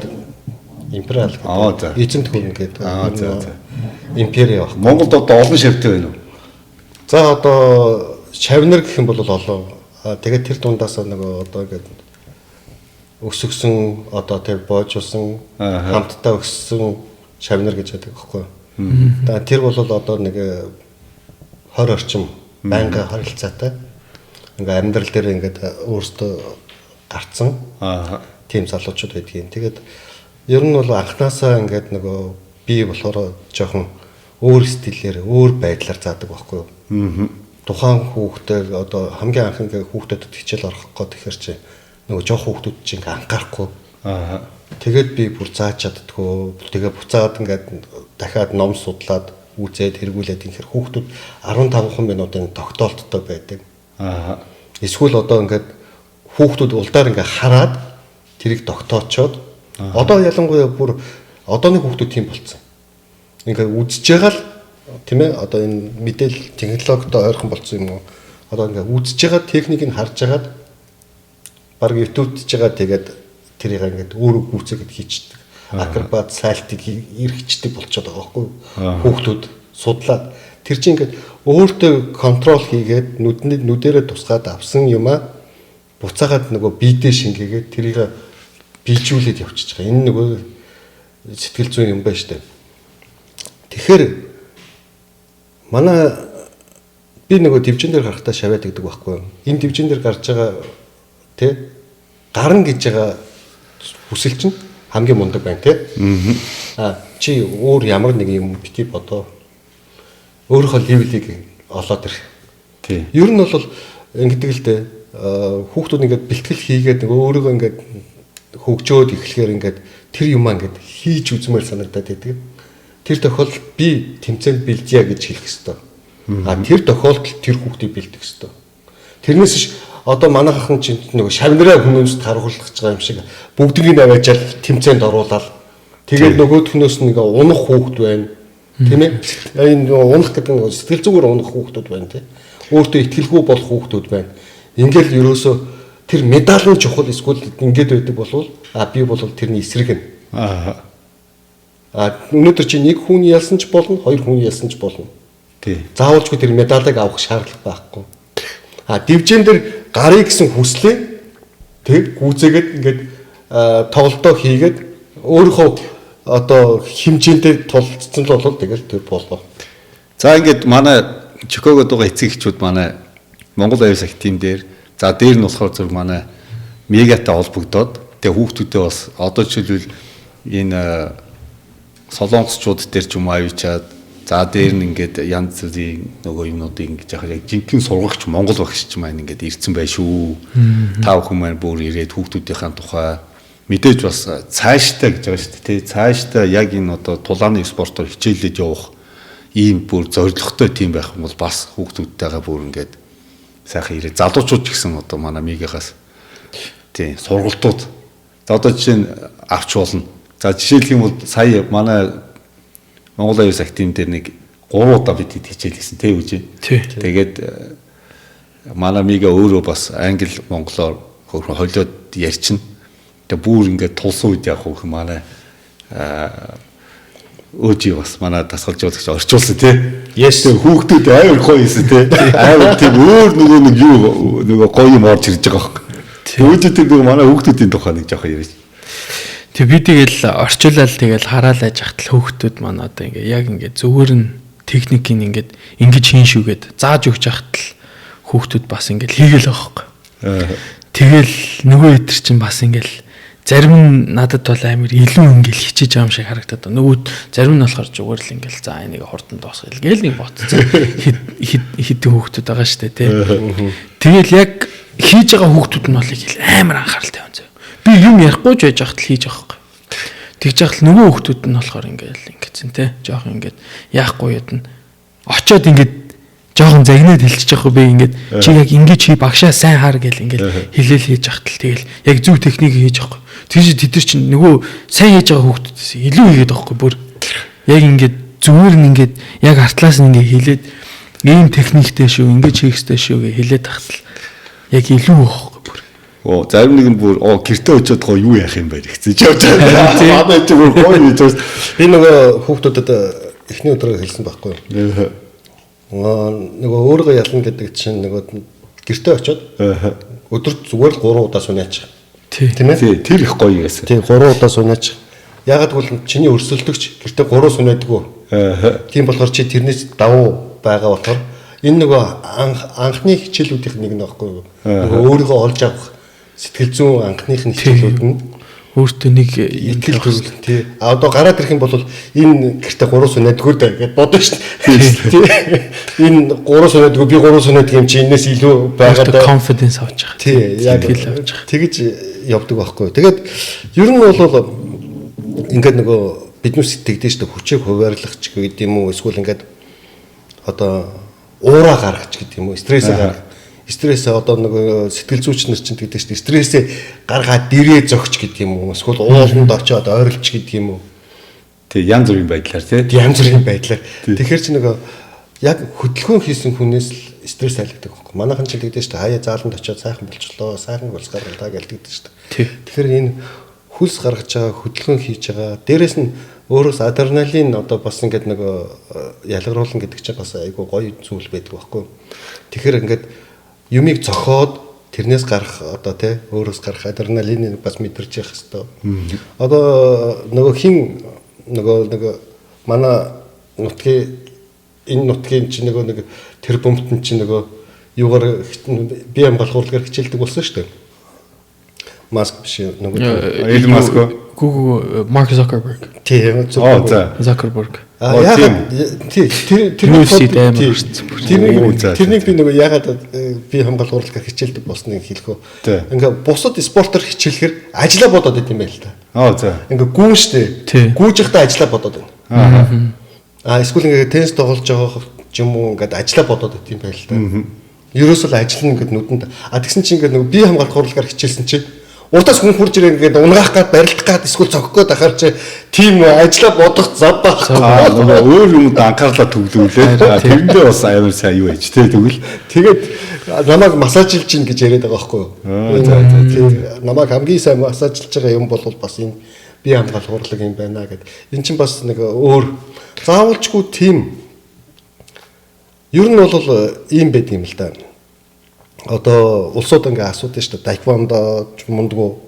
S2: Империал гэдэг. Эзэнт хөрөн гэдэг.
S1: Аа, за за.
S2: Импери баг.
S1: Монголд одоо олон шавтай байна уу?
S2: За, одоо шавнар гэх юм бол олон. Тэгээд тэр дундаас нөгөө одоо ингээд өсгсөн, одоо тэр боожуулсан, хамтдаа өссөн шавнар гэж байдаг байхгүй юу? За, тэр бол одоо нэг 20 орчим байнгын харилцаатай. Ингээ амьдрал дээр ингээд өөрсдөө гарцсан. Тийм залуучууд байдгийн. Тэгээд ер нь бол анханасаа ингээд нөгөө би болохоор жоохон өөр стилээр, өөр байдлаар заадаг байхгүй юу? Тухайн хүүхдээ одоо хамгийн анх ингээ хүүхдэд хичээл орох гээд тэгэхээр чи нөгөө жоох хүүхдүүд чи ингээ анхаарахгүй. Тэгээд би бүр зааж чаддггүй. Тэгээ буцаад ингээд дахиад ном судлаад үзээд хэрэгүүлээд инхээр хүүхдүүд 15 минутын тогтоолттой байдаг. Эсвэл одоо ингээд хүүхдүүд улдаар ингээ хараад тэрийг тогтоочоод, одоо ялангуяа бүр одооны хүүхдүүд тийм болцсон. Ингээ үзэж байгаа л, тийм ээ, одоо энэ мэдээлэл технологитой ойрхон болцсон юм уу? Одоо ингээ үзэж байгаа техникийг харж агаад баг YouTube-д байгаа, тэгээд тэрийг ингээд өөрөө гүйцээгээд хийчдэг. Акробат сайлтыг эргэждэг болчиход байгаа байхгүй юу? Хүүхдүүд судлаад тэр чинь ингээд өөртөө control хийгээд нүдний нүдэрээ тусгаад авсан юмаа буцаагаад нөгөө биедээ шингээгээд тэрийг биелжүүлээд явчихж байгаа. Энэ нөгөө сэтгэл зүйн юм байна штэ. Тэгэхээр манай би нөгөө дивжин дээр гарахтаа шаваад гэдэг байхгүй юу? Энэ дивжин дээр гарч байгаа, тий, гарна гэж байгаа хүсэл чинь хамгийн мундаг байна, тий. Аа, чи өөр ямар нэг юм бити бодоо. Өөрийнхөө level ийг олоод ир. Ер нь бол ингэдэг л дээ. Хүүхдүүд ингээд бэлтгэл хийгээд нөгөө өөрийгөө ингээд хөгжөөд эхлэхээр ингээд тэр юмаа ингээд хийж үзмээр санагдаад байдаг. Тэр тохиолдолд би тэмцээнд бэлдъя гэж хэлэх ёстой. А тэр тохиолдолд тэр хүүхдийг бэлдэх ёстой. Тэрнээс биш одоо манайхан чинь нөгөө шавнараа хүмүүст харуулах гэж байгаа юм шиг бүгднийг аваачаал тэмцээнд оруулаад, тэгээд нөгөөхнөөс нэг унах хүүхд байна. Тийм ээ? Энэ унах гэдэг нь сэтгэл зүгээр унах хүүхдүүд байна, тийм. Өөртөө итгэлгүй болох хүүхдүүд байна. Ингээл ерөөсөө тэр медаль нь чухал, эсвэл ингээд байдаг болвол а би бол тэрний эсрэг нь. А өнөөдөр чи нэг хүн ялсан ч болно, хоёр хүн ялсан ч болно. Заавалжгүй тэр медалийг авах шаардлага байхгүй. А дивжин дээр гарыг гэсэн хүслээ тэг гүйцээгээд ингээд тоглолтоо хийгээд өөрийнхөө одоо хэмжээндээ тулцсан л бол тэгэл тэр болоо.
S1: За, ингээд манай Чикагод байгаа эцэг эхчүүд манай Монгол аюул сахи team дээр, за, дээр нь болохоор зөв манай Мегатай холбогдоод, тэгээ хүүхдүүдээ бас одоо жишээлбэл энэ солонгосчууд дээр ч юм уу авчиад За дээр нь ингээд янз бүрийн нөгөө юмнуудыг ингэж яхаа яг жинхэнэ сургагч Монгол багш ч маань ингээд ирцэн бай шүү. Та бүхэн маань бүр ирээд хүүхдүүдийнхээ тухай мэдээж бас цааштай гэж байгаа шүү дээ тий. Цааштай яг энэ одоо тулааны спортоор хичээллэж явах ийм бүр зорилготой тийм байх юм бол бас хүүхдүүдтэйгээ бүр ингээд сайхан ирээ. Залуучууд ч гэсэн одоо манай мигийнхаас тий сургалтууд. За одоо жишээ нь авч болно. За жишээлх юм бол сая манай Монгол Аюус Академи дээр нэг 3 удаа бид хичээл хийсэн тий үжи. Тэгээд манай мига өөрөө бас англи монголоор хөрхөн холиод ярьчин. Тэгээ бүр ингээд тулсан үед яг хөх манай өөжи бас манай дасгалжуулагч орчуулсан тий.
S2: Yes.
S1: Тэгээ хүүхдүүд амар гоё юмсан тий. Амар тийм өөр нөгөө нэг юу нөгөө гоё юм орж ирж байгаа байхгүй. Өөжи тэр нөгөө манай хүүхдүүдийн тухай нэг жоохон ярьж.
S3: Тэг би тэгэл орчуулаад тэгэл хараал аж ахтал хүүхдүүд маань одоо ингээ яг ингээ зүгээр нь техникийг ингээд ингэж хийн шүүгээд зааж өгч ахтал хүүхдүүд бас ингээл хийгээл байгаа байхгүй. Тэгэл нөгөө итэр чинь бас ингээл зарим нь надад бол амар илүү ингээл хичээж байгаа юм шиг харагдаад байна. Нөгөө зарим нь болохоор зүгээр л ингээл за энийг хурдан дуусгая гээл нэг ботцсон хэд хэдэн хүүхдүүд байгаа штэ тий. Тэгэл яг хийж байгаа хүүхдүүд нь бол их амар анхааралтай байна зөө. Би юм ярихгүй ч байж байхад л хийж байгаа байхгүй. Тэгж яхал нөгөө хүүхдүүд нь болохоор ингээл ингэсэн те. Жохон ингээд яахгүй ядна. Очоод ингээд жоохон загнаад хэлчих жоох би ингээд чи яг ингэж хий багшаа сайн хар гэл ингээд хэлээл хийж ахтал тэгэл яг зөв техник хийж байгаа. Тэгж тэд нар чинь нөгөө сайн хийж байгаа хүүхдүүдээс илүү хийгээд байгаа байхгүй бүр. Яг ингээд зүгээр нь ингээд яг артлаас нь ингээд хэлээд ийм техниктэй шүү ингэж хийх ёстой шүү гэж хэлээд ахтал яг илүү байхгүй бүр.
S1: Оо зарим нэг нь бүр оо гэртээ очиод гоо юу яах юм бэ гэсэн чи явж байгаа. Манай чи бүр гоё гэж байна.
S2: Би нөгөө хүүхдүүдэд эхний өдрөө хэлсэн байхгүй юу? Нөгөө өөрийгөө ялна гэдэг чинь нөгөө гэртээ очиод өдөрт зүгээр л 3 удаа сунаачих. Тийм ээ?
S1: Тэр их гоё байсан.
S2: Тийм 3 удаа сунаачих. Ягаад гэвэл чиний өрсөлдөгч гэртээ 3 сунаадаг. Тийм болохоор чи тэрнээс давуу байгаа болохоор энэ нөгөө анхны хичээлүүдийнх нэг нь байхгүй юу? Нөгөө өөрийгөө олж авах сэтгэл зүйн анхных нь хичээлүүд нь
S3: өөртөө нэг
S2: итгэл төрөл тий. А одоо гараад ирэх юм бол энэ гэртээ 3 сунадгүй дээ гэд бодно шүү дээ. Тий. Энэ 3 сунадгүй би 3 сунаддаг юм чи энэс илүү байгаа даа.
S3: Confidence авч байгаа.
S2: Тий, яг
S3: авч байгаа.
S2: Тэгэж явдаг байхгүй. Тэгээд ер нь бол ингээд нөгөө биднээс тэгдэж шүү дээ хүчийг хуваарлах ч гэдэг юм уу эсвэл ингээд одоо уура гаргах ч гэдэг юм уу стрессээ гаргах. Стрессээ одоо нөгөө сэтгэл зүйч нар чинь тэгдэг шүү дээ. Стрессээ гаргаад дэрээ зөгч гэдэг юм уу? Эсвэл ууланд очиод ойрлч гэдэг юм уу?
S1: Тий, янз бүрийн байдлаар тий.
S2: Янз бүрийн байдлаар. Тэгэхээр чи нөгөө яг хөдөлгөөн хийсэн хүнээс л стресс айлгадаг байхгүй. Манайхан чинь тэгдэг шүү дээ. Хаяа зааланд очиод сайхан болчлоо, сайхан хөлс гаргалаа гэлдэгдэг шүү дээ. Тэгэхээр энэ хөлс гаргаж байгаа, хөдөлгөөн хийж байгаа. Дээрээс нь өөрөөс адреналин одоо бас ингээд нөгөө ялгаруулна гэдэг чинь бас айгүй гоё зүйл байдаг байхгүй. Тэгэхээр ингээд юмыг зохиод тэрнээс гарах одоо тий өөрөөс гарах адреналиныг бас мэдэрч явах хэвээр. Одоо нөгөө хин нөгөө манай нутгийн энэ нутгийн чинь нөгөө нэг тэр бомбт чинь нөгөө юугаар бие хамгаалах урлагаар хичээлдэг болсон шүү дээ. Маск биш нөгөө
S1: Elon Musk
S3: Google Mark Zuckerberg.
S2: Тий,
S3: Zuckerberg.
S2: Аа тий тэр тэрнийг би нөгөө ягаад бие хамгаалах урлагаар хичээлдэг болсныг хэлэх үү. Ингээ бусад спортоор хичээлэхэр ажиллаа бодоод байт юм байл та.
S1: Аа за.
S2: Ингээ гүүн штэ. Гүүж явахдаа ажиллаа бодоод байна. Аа эсвэл ингээ теннис тоглож байгаа ч юм уу ингээд ажиллаа бодоод байт юм байл та. Ерөөсөө л ажил нь ингээд нүдэнд. А тэгсэн чинь ингээд нөгөө бие хамгаалах урлагаар хичээлсэн чинь урдаас хүн хурж ирээ ингээд унгаах гад барилдах гад эсвэл цогох гээд ахаар чи тийм ажиллаа бодох зав байхгүй.
S1: Нөгөө өөр юмд анхаарлаа төвлөрүүлээ. Тэрэндээ бас амар сайн юу байж тээ тэгвэл.
S2: Тэгээд намайг массажилж гин гэж яриад байгаа байхгүй юу? За. Намайг хамгийн сайн массажилж байгаа юм бол бас энэ бие хамгаалах урлаг юм байна гэд. Эн чинь бас нэг өөр заавалчгүй тийм ер нь бол ийм байд юм л да. Одоо улсууд ингээ асуудаг шүү дээ. Таеквондо ч мундгүй.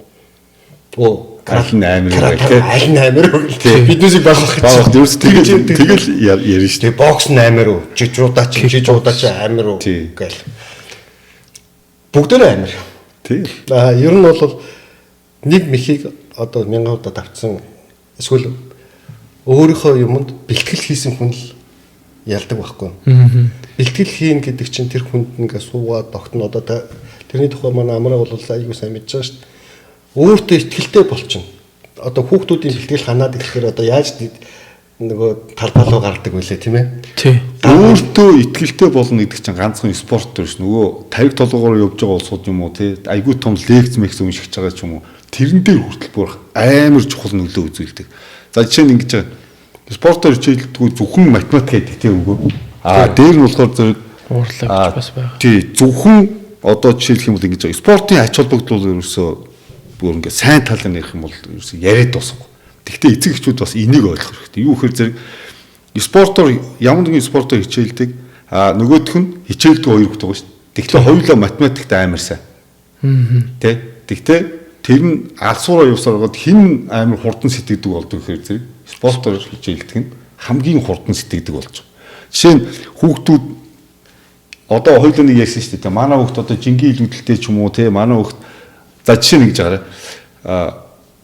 S2: Оо,
S1: аль нь амар вэ те?
S2: Аль нь амар вэ? Биднээсийг байх
S1: байх. Ерөөс тэгэл ярина шүү
S2: дээ. Бокс нь амар үү? Жижуудаа чи жижуудаа чи амар үү гэл. Бүгдээрээ амар.
S1: Тий.
S2: Аа, ер нь бол нэг мехийг одоо 1000 удаа давтсан эсвэл өөрийнхөө юмд бэлтгэл хийсэн хүн л ялдаг байхгүй. Бэлтгэл хийн гэдэг чинь тэр хүнд ингээ суугаад тогтно. Одоо тэрний тухай манай Амраа бол айгүй сайн мэдж байгаа шүү дээ. Өөртөө итгэлтэй болчихно. Одоо хүүхдүүдийн бэлтгэл ханаад ирэхээр одоо яаж нөгөө талбай руу гардаг үлээ тийм ээ.
S3: Тий.
S1: Өөртөө итгэлтэй болно гэдэг чинь ганцхан спорт биш, нөгөө тариг толгоогоор явж байгаа улсууд юм уу тий, айгүй том лекц мекс уншиж байгаа ч юм уу, тэрэн дээр хүртэл бүр амар чухал нөлөө үзүүлдэг. За жишээ нь ингэж байгаа. Спортоор хичээлдэггүй зөвхөн математик гэдэг тийм үгүй. Аа дээр нь болохоор зэрэг
S3: уурлаг гэж бас байгаа.
S1: Тий, зөвхөн одоо жишээлх юм бол ингэж байгаа. Спортын ач холбогдол бол ерөөсөө бүр ингээ сайн талаар нэрх юм бол ерөөсөө яриад дуусахгүй. Гэхдээ эцэг эхчүүд бас энийг ойлгох хэрэгтэй. Юу гэхээр зэрэг спортоор ямар нэгэн спортоор хичээлдэг, а нөгөөх нь хичээлдэг хоёр хүүхэд байгаа шүү дээ. Тэгэхээр хоёулаа математикт амар сайн. Тэ? Тэгтээ тэр нь алсуураа явсаар байгаад хэн амар хурдан сэтгэдэг болдог гэхээр зэрэг спортоор хичээлдэг нь хамгийн хурдан сэтгэдэг болж байгаа. Жишээ нь хүүхдүүд одоо хоёулаа нэг ярьсан шүү дээ. Манай хүүхд одоо жингийн илүүдэлтэй ч юм уу те, манай хүүхд за жишээ нь гэж байгаарай.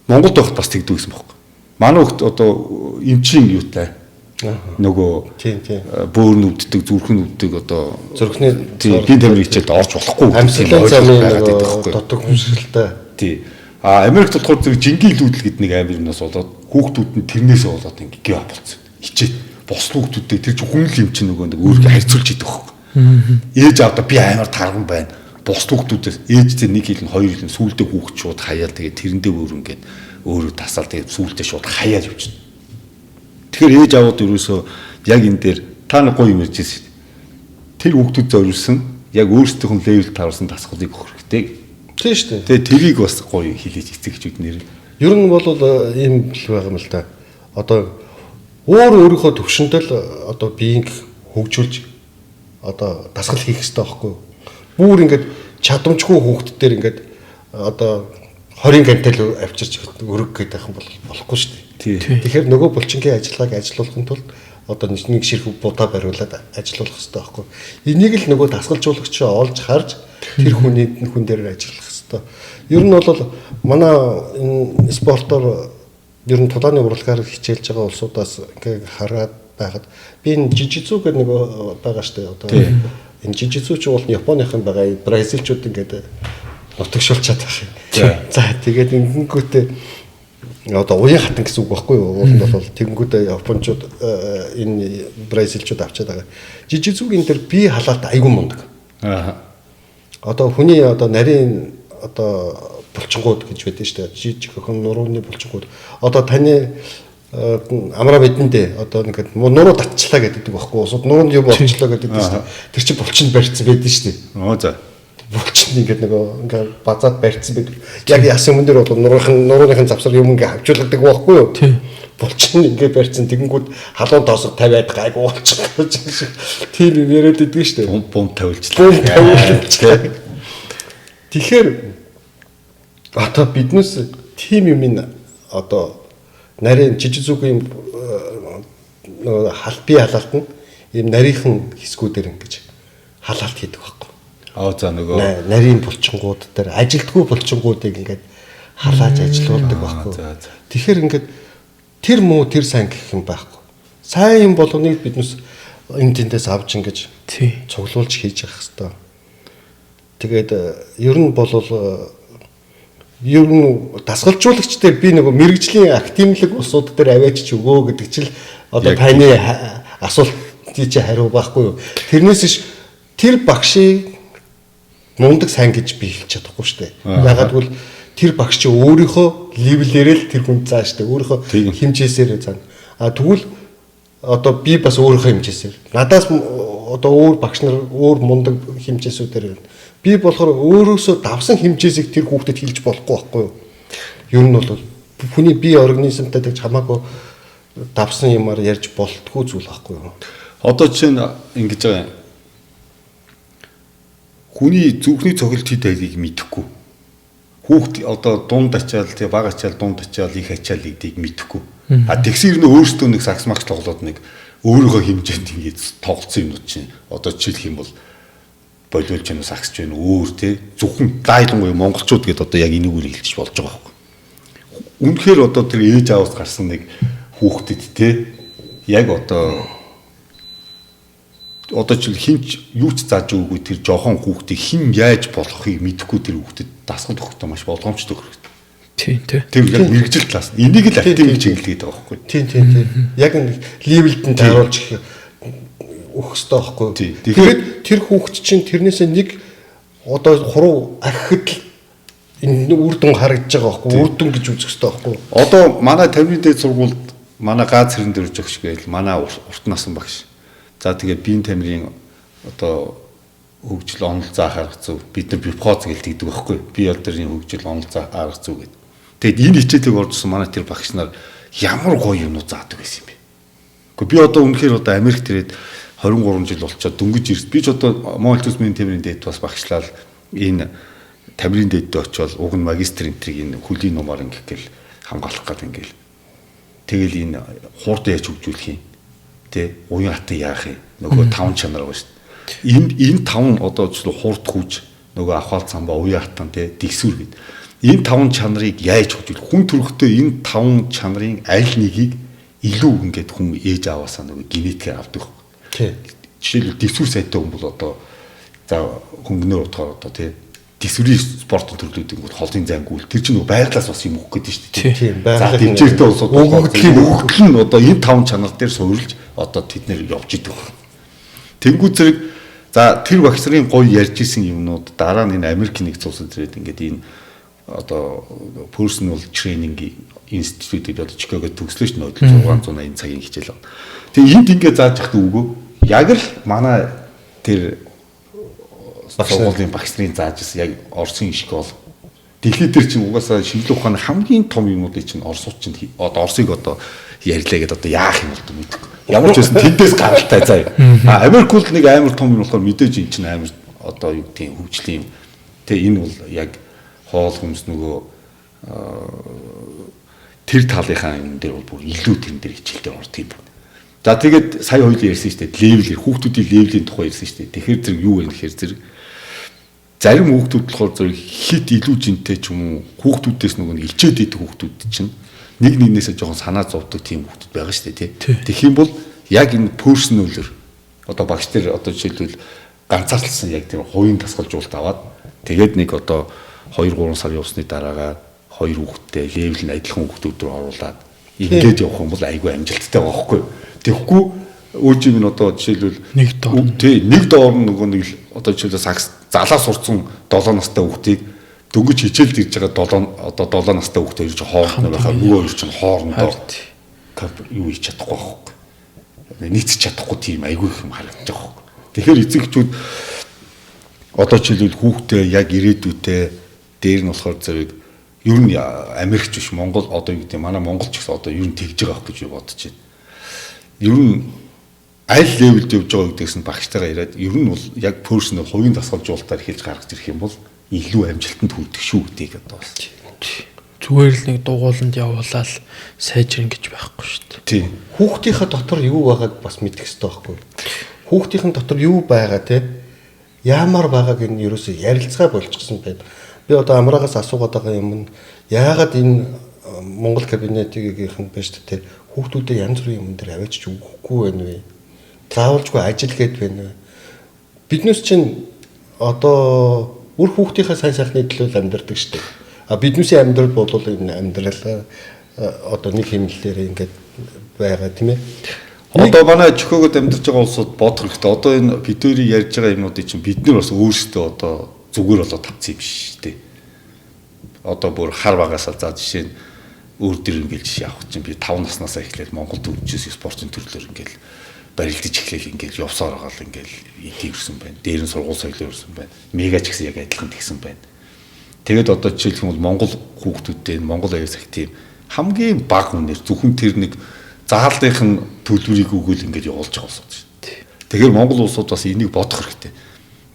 S1: Монголд байхад бас тэгдэг гэсэн бохоо. Манай хүүхд одоо эмчийн юутай нөгөө
S2: тийм тийм
S1: бөөр нүддэг, зүрхэн нүддэг одоо
S2: зүрхний
S1: гин тамирын хичээлд орж болохгүй
S2: амьсгалын замын нөгөө дутаг хүмсгэлтэй.
S1: Тий. А Америкт болохоор зэрэг жингийн илүүдэл гэдэг нэг амар юмнаас болоод хүүхдүүд нь тэрнээсээ болоод ингээ give up болсон. Хичээд бос хүүхдүүдтэй тэр чинь хүн л юм чинь нөгөө нэг өөрийгөө харьцуулж идэх байхгүй. Ээж аавда би амар тарган байна. Бос хүүхдүүдээс ээжтэй нэг хилэн хоёр хилэн сүүлдээ хүүхд шууд хаяал тэгээд тэрэндээ өөр ингээд өөрөө тасаал тэгээд сүүлдээ шууд хаяал явчихна. Тэгэхээр ээж аавууд ерөөсөө яг энэ дээр та нэг гоё юм ярьж байсан шүү дээ. Тэр хүүхдүүд зориулсан яг өөрсдийнх нь левел таарсан дасгалыг өгөх хэрэгтэй.
S2: Тийм шүү дээ.
S1: Тэгээд тэрийг бас гоё хэлээж эцэг эхчүүд нэр.
S2: Ер нь бол ийм л байгаа юм л да. Одоо өөрийнхөө төвшөнд л одоо биеийг хөгжүүлж одоо дасгал хийх хэрэгтэй байхгүй юу? Бүр ингээд чадамжгүй хүүхд дээр ингээд одоо 20 гантел авчирч өргөх гэдэг юм бол болохгүй шүү дээ. Тэгэхээр нөгөө булчингийн ажиллагааг ажилуулахын тулд одоо нэг ширхэг будаа бариулаад ажилуулах хэрэгтэй байхгүй юу? Энийг л нөгөө дасгалжуулагч олж харж тэр хүний хүн дээр ажиллах хэрэгтэй. Ер нь бол манай энэ спортоор ер нь тулааны урлагаар хичээлж байгаа улсуудаас ингээ хараад байхад би энэ жижицүү гэдэг нэг байгаа шүү дээ. Одоо энэ жижицүү ч бол Японыхан байгаа, бразилчууд ингээд нутагшуулчаад байх юм. За тэгээд ингэнгүүтээ одоо уян хатан гэсэн үг байхгүй юу? Уул нь бол тэгэнгүүтээ японочууд энэ бразилчууд авчаад байгаа. Жижицүүгийн дээр бие халаалт айгүй мундаг.
S1: Аа.
S2: Одоо хүний одоо нарийн одоо булчингууд гэж байдаг шүү дээ. Жижигхэн нурууны булчингууд. Одоо таны Амраа мэдэндээ одоо ингээд нуруу татчлаа гэдэг байхгүй юу? Усууд нуруунд юм орчлоо гэдэг шүү дээ. Тэр чинь булчинд барьсан байдаг шүү дээ.
S1: Оо за.
S2: Булчинд ингээд нөгөө ингээд базаад барьсан байдаг. Яг яасан юм дээр бол нурууныхын завсар юм ингээд хавчуулдаг байхгүй юу? Булчин ингээд барьсан тэгэнгүүт халуун тоосог тавиад гайгүй болчих гэж тийм юм яриад идэг шүү дээ.
S1: Бум тавилчлаа.
S2: Бум тавилчлаа. Тэгэхээр одоо биднээс тийм юм одоо нарийн жижиг зүгийн нөгөө бие халаалт нь ийм нарийнхан хэсгүүдээр ингэж халаалт хийдэг байхгүй.
S1: Аа за нөгөө
S2: нарийн булчингууд дээр ажилтгүй булчингуудыг ингээд халааж ажилуулдаг байхгүй. Тэгэхээр ингээд тэр муу тэр сайн гэх юм байхгүй. Сайн юм болгоныг биднес энэ тэндээс авч ингэж цуглуулж хийж явах хэрэгтэй. Тэгээд ер нь бол ер нь дасгалжуулагч дээр би нөгөө мэрэгжлийн академик улсууд дээр аваач өгөө гэдэг чил одоо таны асуултын чи хариу байхгүй юу. Тэрнээс иш тэр багшийг мундаг сайн гэж би хэлж чадахгүй шүү дээ. Ягаад гэвэл тэр багш чи өөрийнхөө левелээрээ л тэр хүн заа шүү дээ. Өөрийнхөө хэмжээсээрээ заана. А тэгвэл одоо би бас өөрийнхөө хэмжээсээр. Надаас одоо өөр багш нар өөр мундаг хэмжээсүүдээр би болохоор өөрөөсөө давсан хэмжээсийг тэр хүүхдэд хэлж болохгүй байхгүй юу? Ер нь бол хүний бие организмтай тэгж хамаагүй давсан юмар ярьж болтгүй зүйл байхгүй юу?
S1: Одоо жишээ нь ингэж байгаа юм. Хүний зүрхний цохилт хэд байлгийг мэдэхгүй. Хүүхд одоо дунд ачаал, тий бага ачаал, дунд ачаал, их ачаал гэдгийг мэдэхгүй. А тэгсэн юм өөртөө нэг сакс макс тоглоод нэг өөрийнхөө хэмжээнд ингэж тоглолцсон юмнууд чинь одоо жишээлх юм бол болиулж яана саксч байна өөр тий зөвхөн дайлангуй монголчууд гэдээ одоо яг энийг үр хэлчих болж байгаа байхгүй. Үнэхээр одоо тэр ээж ааваас гарсан нэг хүүхдэд тий яг одоо Одоо жишээл хинч юу ч зааж өгөөгүй тэр жохон хүүхдийг хин яаж болохыг мэдэхгүй тэр хүүхдэд дасгал өгөхдөө маш болгоомжтой өгөх хэрэгтэй.
S3: Тийм тий.
S1: Тэр яг мэргэжил талаас. Энийг л актив гэж хэлдэг байгаа байхгүй.
S2: Тийм тийм тийм. Яг нэг level д нь тааруулж өгөх хэрэгтэй байхгүй. Тэгэхээр тэр хүүхд чинь тэрнээсээ нэг одоо хуруу ахихад л энэ үр дүн харагдаж байгаа байхгүй. Үр дүн гэж үзэх хэрэгтэй байхгүй.
S1: Одоо манай 50-ны дээд сургуульд манай гааз хэрэн дээр өгч гээл манай урт насан багш. За тэгээд биеийн тамирын одоо хөгжил онол заах арга зүй бид нар бипхоц гэлдэг байхгүй. Би ядрын хөгжил онол заах арга зүй гэдэг. Тэгээд энэ хичээлийг оржсэн манай тэр багш нар ямар гоё юмнууд заадаг байсан юм бэ. Гэхдээ би одоо үнэхээр одоо Америкт ирээд 23 жил болчоод дөнгөж ирсэн. Би ч одоо Монгол төсмийн тамирын дээд бас багшлал энэ тамирын дээдд очиод уг нь магистр энтриг энэ хөлийн нумаар ингэх гээл хамгаалах гал ингээл. Тэгэл энэ хурд яаж хөгжүүлэх юм? Тэ уян хатан яах юм? Нөгөө таван чанар байгаа шүү дээ. Энэ таван одоо жишээ хурд хүч, нөгөө авхаал цамбаа, уян хатан тэ дэгсүр гэд. Энэ таван чанарыг яаж хөгжүүлэх? Хүн төрөхтөө энэ таван чанарын аль нэгийг илүү ингээд хүн ээж аваасаа нөгөө генетикээр авдаг.
S2: Тий.
S1: Жишээлбэл дэвсгэр сайтай хүн бол одоо за хөнгөнөр утгаар одоо тий дэвсгэрийн спортын төрлүүдийн бол холын зангуул тэр чинь нөгөө байглаас бас юм өгөх гэдэг шүү дээ.
S2: Тийм
S1: байгалийн. За дэмжээртэй улсууд өгөгдөл нь одоо энэ таван чанар дээр суурилж одоо тэд нэр явж идэг. Тэнгүү зэрэг за тэр багш нарын гоё ярьж исэн юмнууд дараа нь энэ Америк нэгдсэн улсад ирээд ингээд энэ одоо personal training институт гэдэг одоо Чикагод төгслөө ш нь 680 цагийн хичээл байна. Тэгээ энд ингээд зааж яхад үгүй яг л манай тэр сургуулийн багш нарын зааж ирсэн яг Оросын школ. Дэлхий дээр чинь угаасаа шинжлэх ухааны хамгийн том юмнуудыг чинь Оросууд чинь одоо Оросыг одоо ярьлаа гэдээ одоо яах юм бол мэдэхгүй. Ямар ч байсан тэндээс гаралтай заа. А Америк бол нэг амар том юм болохоор мэдээж эн чинь амар одоо юу гэдгийг хөгжлийн юм. Тэ энэ бол яг хоол хүнс нөгөө тэр талынхаа юм дээр бол бүр илүү тэрэн дээр хичээлдээ ордог юм байна. За тэгээд сая хоёул ярьсан шүү дээ. Level хүүхдүүдийн level ийн тухай ярьсан шүү дээ. Тэгэхээр зэрэг юу вэ гэхээр зэрэг зарим хүүхдүүд болохоор зэрэг хит илүү жинтэй ч юм уу хүүхдүүдээс нөгөө нэг илчээд идэх хүүхдүүд чинь нэг нэгнээсээ жоохон санаа зовдөг тийм хүүхдүүд байгаа шүү дээ, тий. Тэгэх юм бол яг энэ personal-ээр одоо багш дээр одоо жишээлбэл ганцаарлсан яг тийм хувийн дасгалжуулалт аваад тэгээд нэг одоо 2 3 сар явсны дараагаа хоёр хүүхэдтэй level нь адилхан хүүхдүүд рүү оруулаад ингээд явах юм бол айгүй амжилттай байгаа байхгүй юу? Тэгэхгүй өөжим нь одоо жишээлбэл
S3: нэг доор
S1: тий нэг доор нөгөө нэг одоо жишээлбэл сагс залаа сурцсан 7 настай хүүхдийг дөнгөж хичээлд ирж байгаа 7 одоо 7 настай хүүхдээ ирж хоорондоо байхаар нөгөө хоёр чинь хоорондоо юу хийж чадахгүй байхгүй. Нийцэж чадахгүй тийм айгүй их юм харагдаж байгаа байхгүй. Тэгэхээр эцэгчүүд одоо жишээлбэл хүүхдээ яг ирээдүйдээ дээр нь болохоор зэрэг ер нь Америкч биш Монгол одоо юу гэдэг манай Монгол ч гэсэн одоо ер нь тэгж байгаа гэж би бодож байна. Ер нь аль level д явж байгаа гэдгээс нь багштайгаа яриад ер нь бол яг personal хувийн дасгалжуулалтаар эхэлж гаргаж ирэх юм бол илүү амжилтанд хүрдэг шүү гэдгийг одоо бас
S3: зүгээр л нэг дугууланд явуулаад сайжрын гэж байхгүй шүү дээ.
S1: Тийм.
S2: Хүүхдийнхээ дотор юу байгааг бас мэдэх хэрэгтэй байхгүй. Хүүхдийнхэн дотор юу байгаа те яамар байгааг энэ ерөөсөө ярилцгаа болчихсон байна. Би одоо амраагаас асуугаад байгаа юм нь яагаад энэ Монгол кабинетийнхэн байж тээ хүүхдүүдэд янз бүрийн юм дээр авчиж өгөхгүй байна вэ? Заавалжгүй ажил гээд байна вэ? Биднээс чинь одоо үр хүүхдийнхээ сайн сайхны төлөө л амьдардаг шүү дээ. А биднээсийн амьдрал бол энэ амьдрал одоо нэг хэмнэлээр ингээд байгаа тийм ээ.
S1: Одоо манай Чикагод амьдарч байгаа улсууд бодох хэрэгтэй. Одоо энэ бидний ярьж байгаа юмнуудыг чинь бид нар бас өөрсдөө одоо зүгээр болоод тавцсан юм биш үү? Одоо бүр хар багасаа за жишээ нь өөр дэр ингээл жишээ авах чинь би 5 наснаасаа эхлээл Монголд хөгжижсэн спортын төрлөөр ингээл барилдаж эхлээл ингээл явсаар байгаа л ингээл итгэвэрсэн байна. Дээр нь сургууль соёлоо өрсөн байна. Мега ч гэсэн яг адилхан тэгсэн байна. Тэгээд одоо жишээлх юм бол Монгол хүүхдүүдтэй Монгол аюул сахи тийм хамгийн бага үнээр зөвхөн тэр нэг заалынх нь төлбөрийг өгөөл ингээд явуулж байгаа улсууд шүү дээ. Тэгэхээр Монгол улсууд бас энийг бодох хэрэгтэй.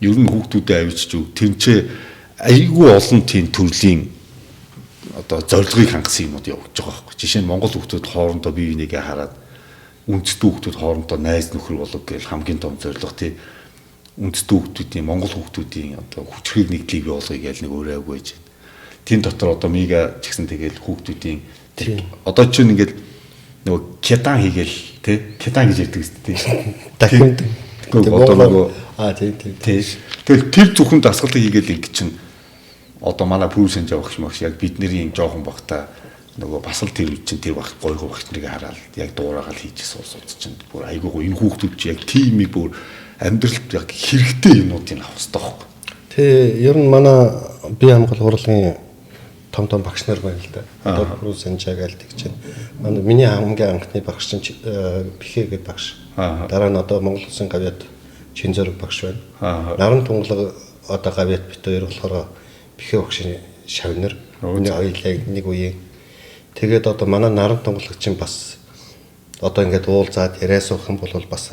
S1: Ер нь хүүхдүүдэд авчиж өг тэнцээ айгүй олон тийм төрлийн одоо зорилгыг хангасан юмуд явуулж байгаа байхгүй. Жишээ нь Монгол хүүхдүүд хоорондоо бие бинийгээ хараад үндэстэн хүүхдүүд хоорондоо найз нөхөр болов гэж хамгийн том зорилго тий. Үндэстэн хүүхдүүдийн Монгол хүүхдүүдийн одоо хүчрхэг нэгдлийг бий болгоё гэж нэг өөрөө айгүй байж байна. Тэн дотор одоо мега ч гэсэн тэгэл хүүхдүүдийн одоо чинь ингээд нөгөө кедан хийгээл тий. Кедан гэж ярьдаг шүү дээ.
S2: Дахин
S1: Одоо нөгөө
S2: тийм тийм.
S1: Тэгэл тэр зөвхөн дасгалыг хийгээл ингэ чинь одоо манай пүүсэн жавах багш яг бидний юм жоохон багта нөгөө бас л тэр үе чинь тэр баг гойгоо багш нарыг хараад яг дуурайгаал хийжсэн улсууд чинь бүр айгүй гоё энэ хүүхдүүд чи яг тимийг бүр амьдралд яг хэрэгтэй юмнуудыг авах хэрэгтэй байхгүй.
S2: Тий, ер нь манай бие хамгаалах урлагийн том том багш нар байна л да. Одоо Пүрүсэн чагаал тэг чинь. Манай миний хамгийн анхны багш чинь Бихэ гэдэг багш. Дараа нь одоо Монгол Улсын гавьяат Чинзөрөг багш байна. Наран тунгалаг одоо гавьяат бит хоёр болохоор Бихэ багшийн шавнар. Миний хоёулаа нэг үеийн. Тэгээд одоо манай наран тунгалагч чинь бас одоо ингээд уулзаад яриа суух юм бол бас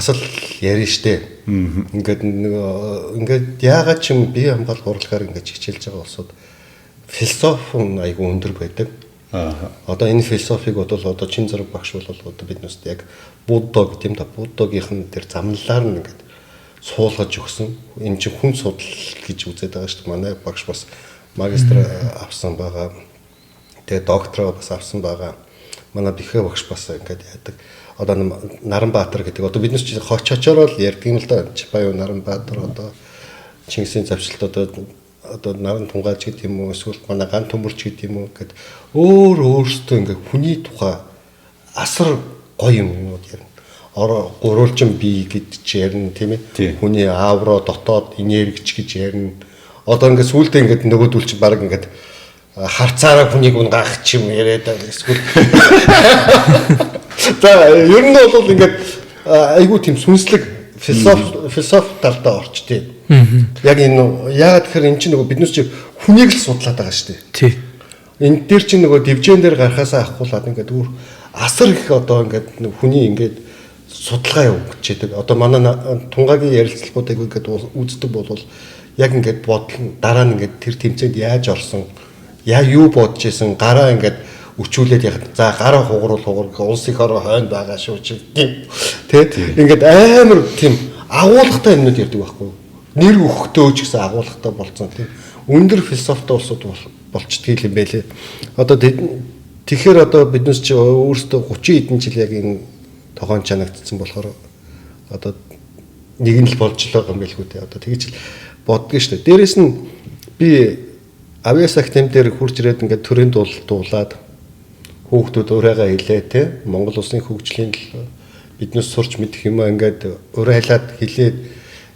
S2: л ярина штэ. Ингээд ингээд яагаад ч юм бие хамгаалах урлагаар ингээд хичээлж байгаа улсууд философи нь айгүй өндөр байдаг. Одоо энэ философиг бол одоо чин зэрэг багш бол одоо биднээс яг Будда гэдэг юм да. Буддагийнх нь тэр замналаар нь ингээд суулгаж өгсөн. Энэ чинь хүн судал гэж үзээд байгаа шүү дээ. Манай багш бас магистр авсан байгаа. Тэгээ доктороо бас авсан байгаа. Манай Бихэ багш бас ингээд яадаг. Одоо Наранбаатар гэдэг. Одоо биднес чи хоч очороо л ярьдаг юм л да. Чапаю Наранбаатар одоо Чингисийн завшилт одоо наран тунгааж гэдэг юм уу эсвэл манай ган төмөрч гэдэг юм уу гэд өөр өөртөө ингээд хүний тухай асар гоё юмнууд ярина. Ороо гурвалжин бие гэж ярина тийм ээ. Хүний аавро дотоод энергич гэж ярина. Одоо ингээд сүулдэ ингээд нөгөөдөл чи баг ингээд харцаараа хүнийг унгаах ч юм яриад эсвэл за ер нь бол ингээд айгүй тийм сүнслэг философи талдаа орчтой. Яг энэ яагаад тэгэхээр эн чинь нөгөө биднес чи хүнийг л судлаад байгаа шүү дээ.
S3: Тий.
S2: Энэ дээр чинь нөгөө дивжэн дээр гарахаасаа ахгуулаад ингээд өөр асар их одоо ингээд хүний ингээд судалгаа явуулчихдаг. Одоо манай тунгагийн ярилцлагуудыг ингээд үздэг бол яг ингээд бодол дараа нь ингээд тэр тэмцээнд яаж орсон, яа юу бодож исэн, гараа ингээд өчүүлээд яг за гараа хугаруул хугар улс их ороо хойно байгаа шүү чи тийм тэ ингээд амар тийм агуулгатай юмнууд ярьдаг байхгүй. Нэр өгөхдөө ч гэсэн агуулгатай болцсон тийм өндөр философитой улсууд болчдгийг юм байлээ. Одоо тэгэхээр одоо биднес чи өөрсдөө 30 хэдэн жил яг энэ тогоон чанагдсан болохоор одоо нэг нь л болж л байгаа юм байлгүй дээ. Одоо тэгж л боддгоо шүү дээ. Дээрэс нь би Авиас академи дээр хурж ирээд ингээд төрийн дуулаад хүүхдүүд урайгаа хэлээ те Монгол улсын хөгжлийн төлөө биднээс сурч мэдэх юм аа ингээд урайлаад хэлээд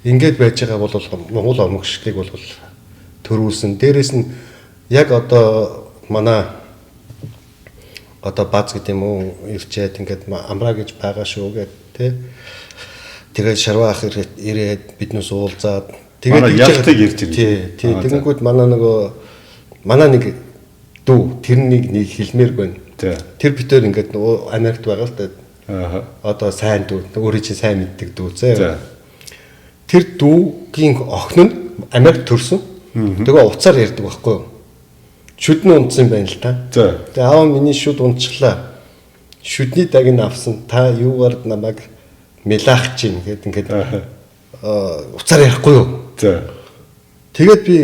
S2: ингээд байж байгаа бол Монгол омогшгийг бол төрүүлсэн. Дээрэс нь яг одоо манай одоо бааз гэдэг юм уу ирчээд ингээд амраа гэж байгаа шүү гэд те тэгээд шарваа ах ирээд биднээс уулзаад
S1: тэгээд ялтыг ирж ирээ.
S2: Тий, тэгэнгүүт манай нөгөө манай нэг дүү тэрнийг нэг хэлмээр байна. Тэр битээр ингээд Америкт байгаа л да. Одоо сайн дүү өөрийн чинь сайн мэддэг дүү зэ. Тэр дүүгийн охин нь Америкт төрсөн. Тэгээ уцаар ярьдаг байхгүй юу? Шүдэн унтсан байна л та. Тэгээ аав миний шүд унтчихлаа. Шүдний дагин авсан. Та юугаар намайг мэлаах чинь гэд ингээд уцаар ярихгүй юу? Тэгээд би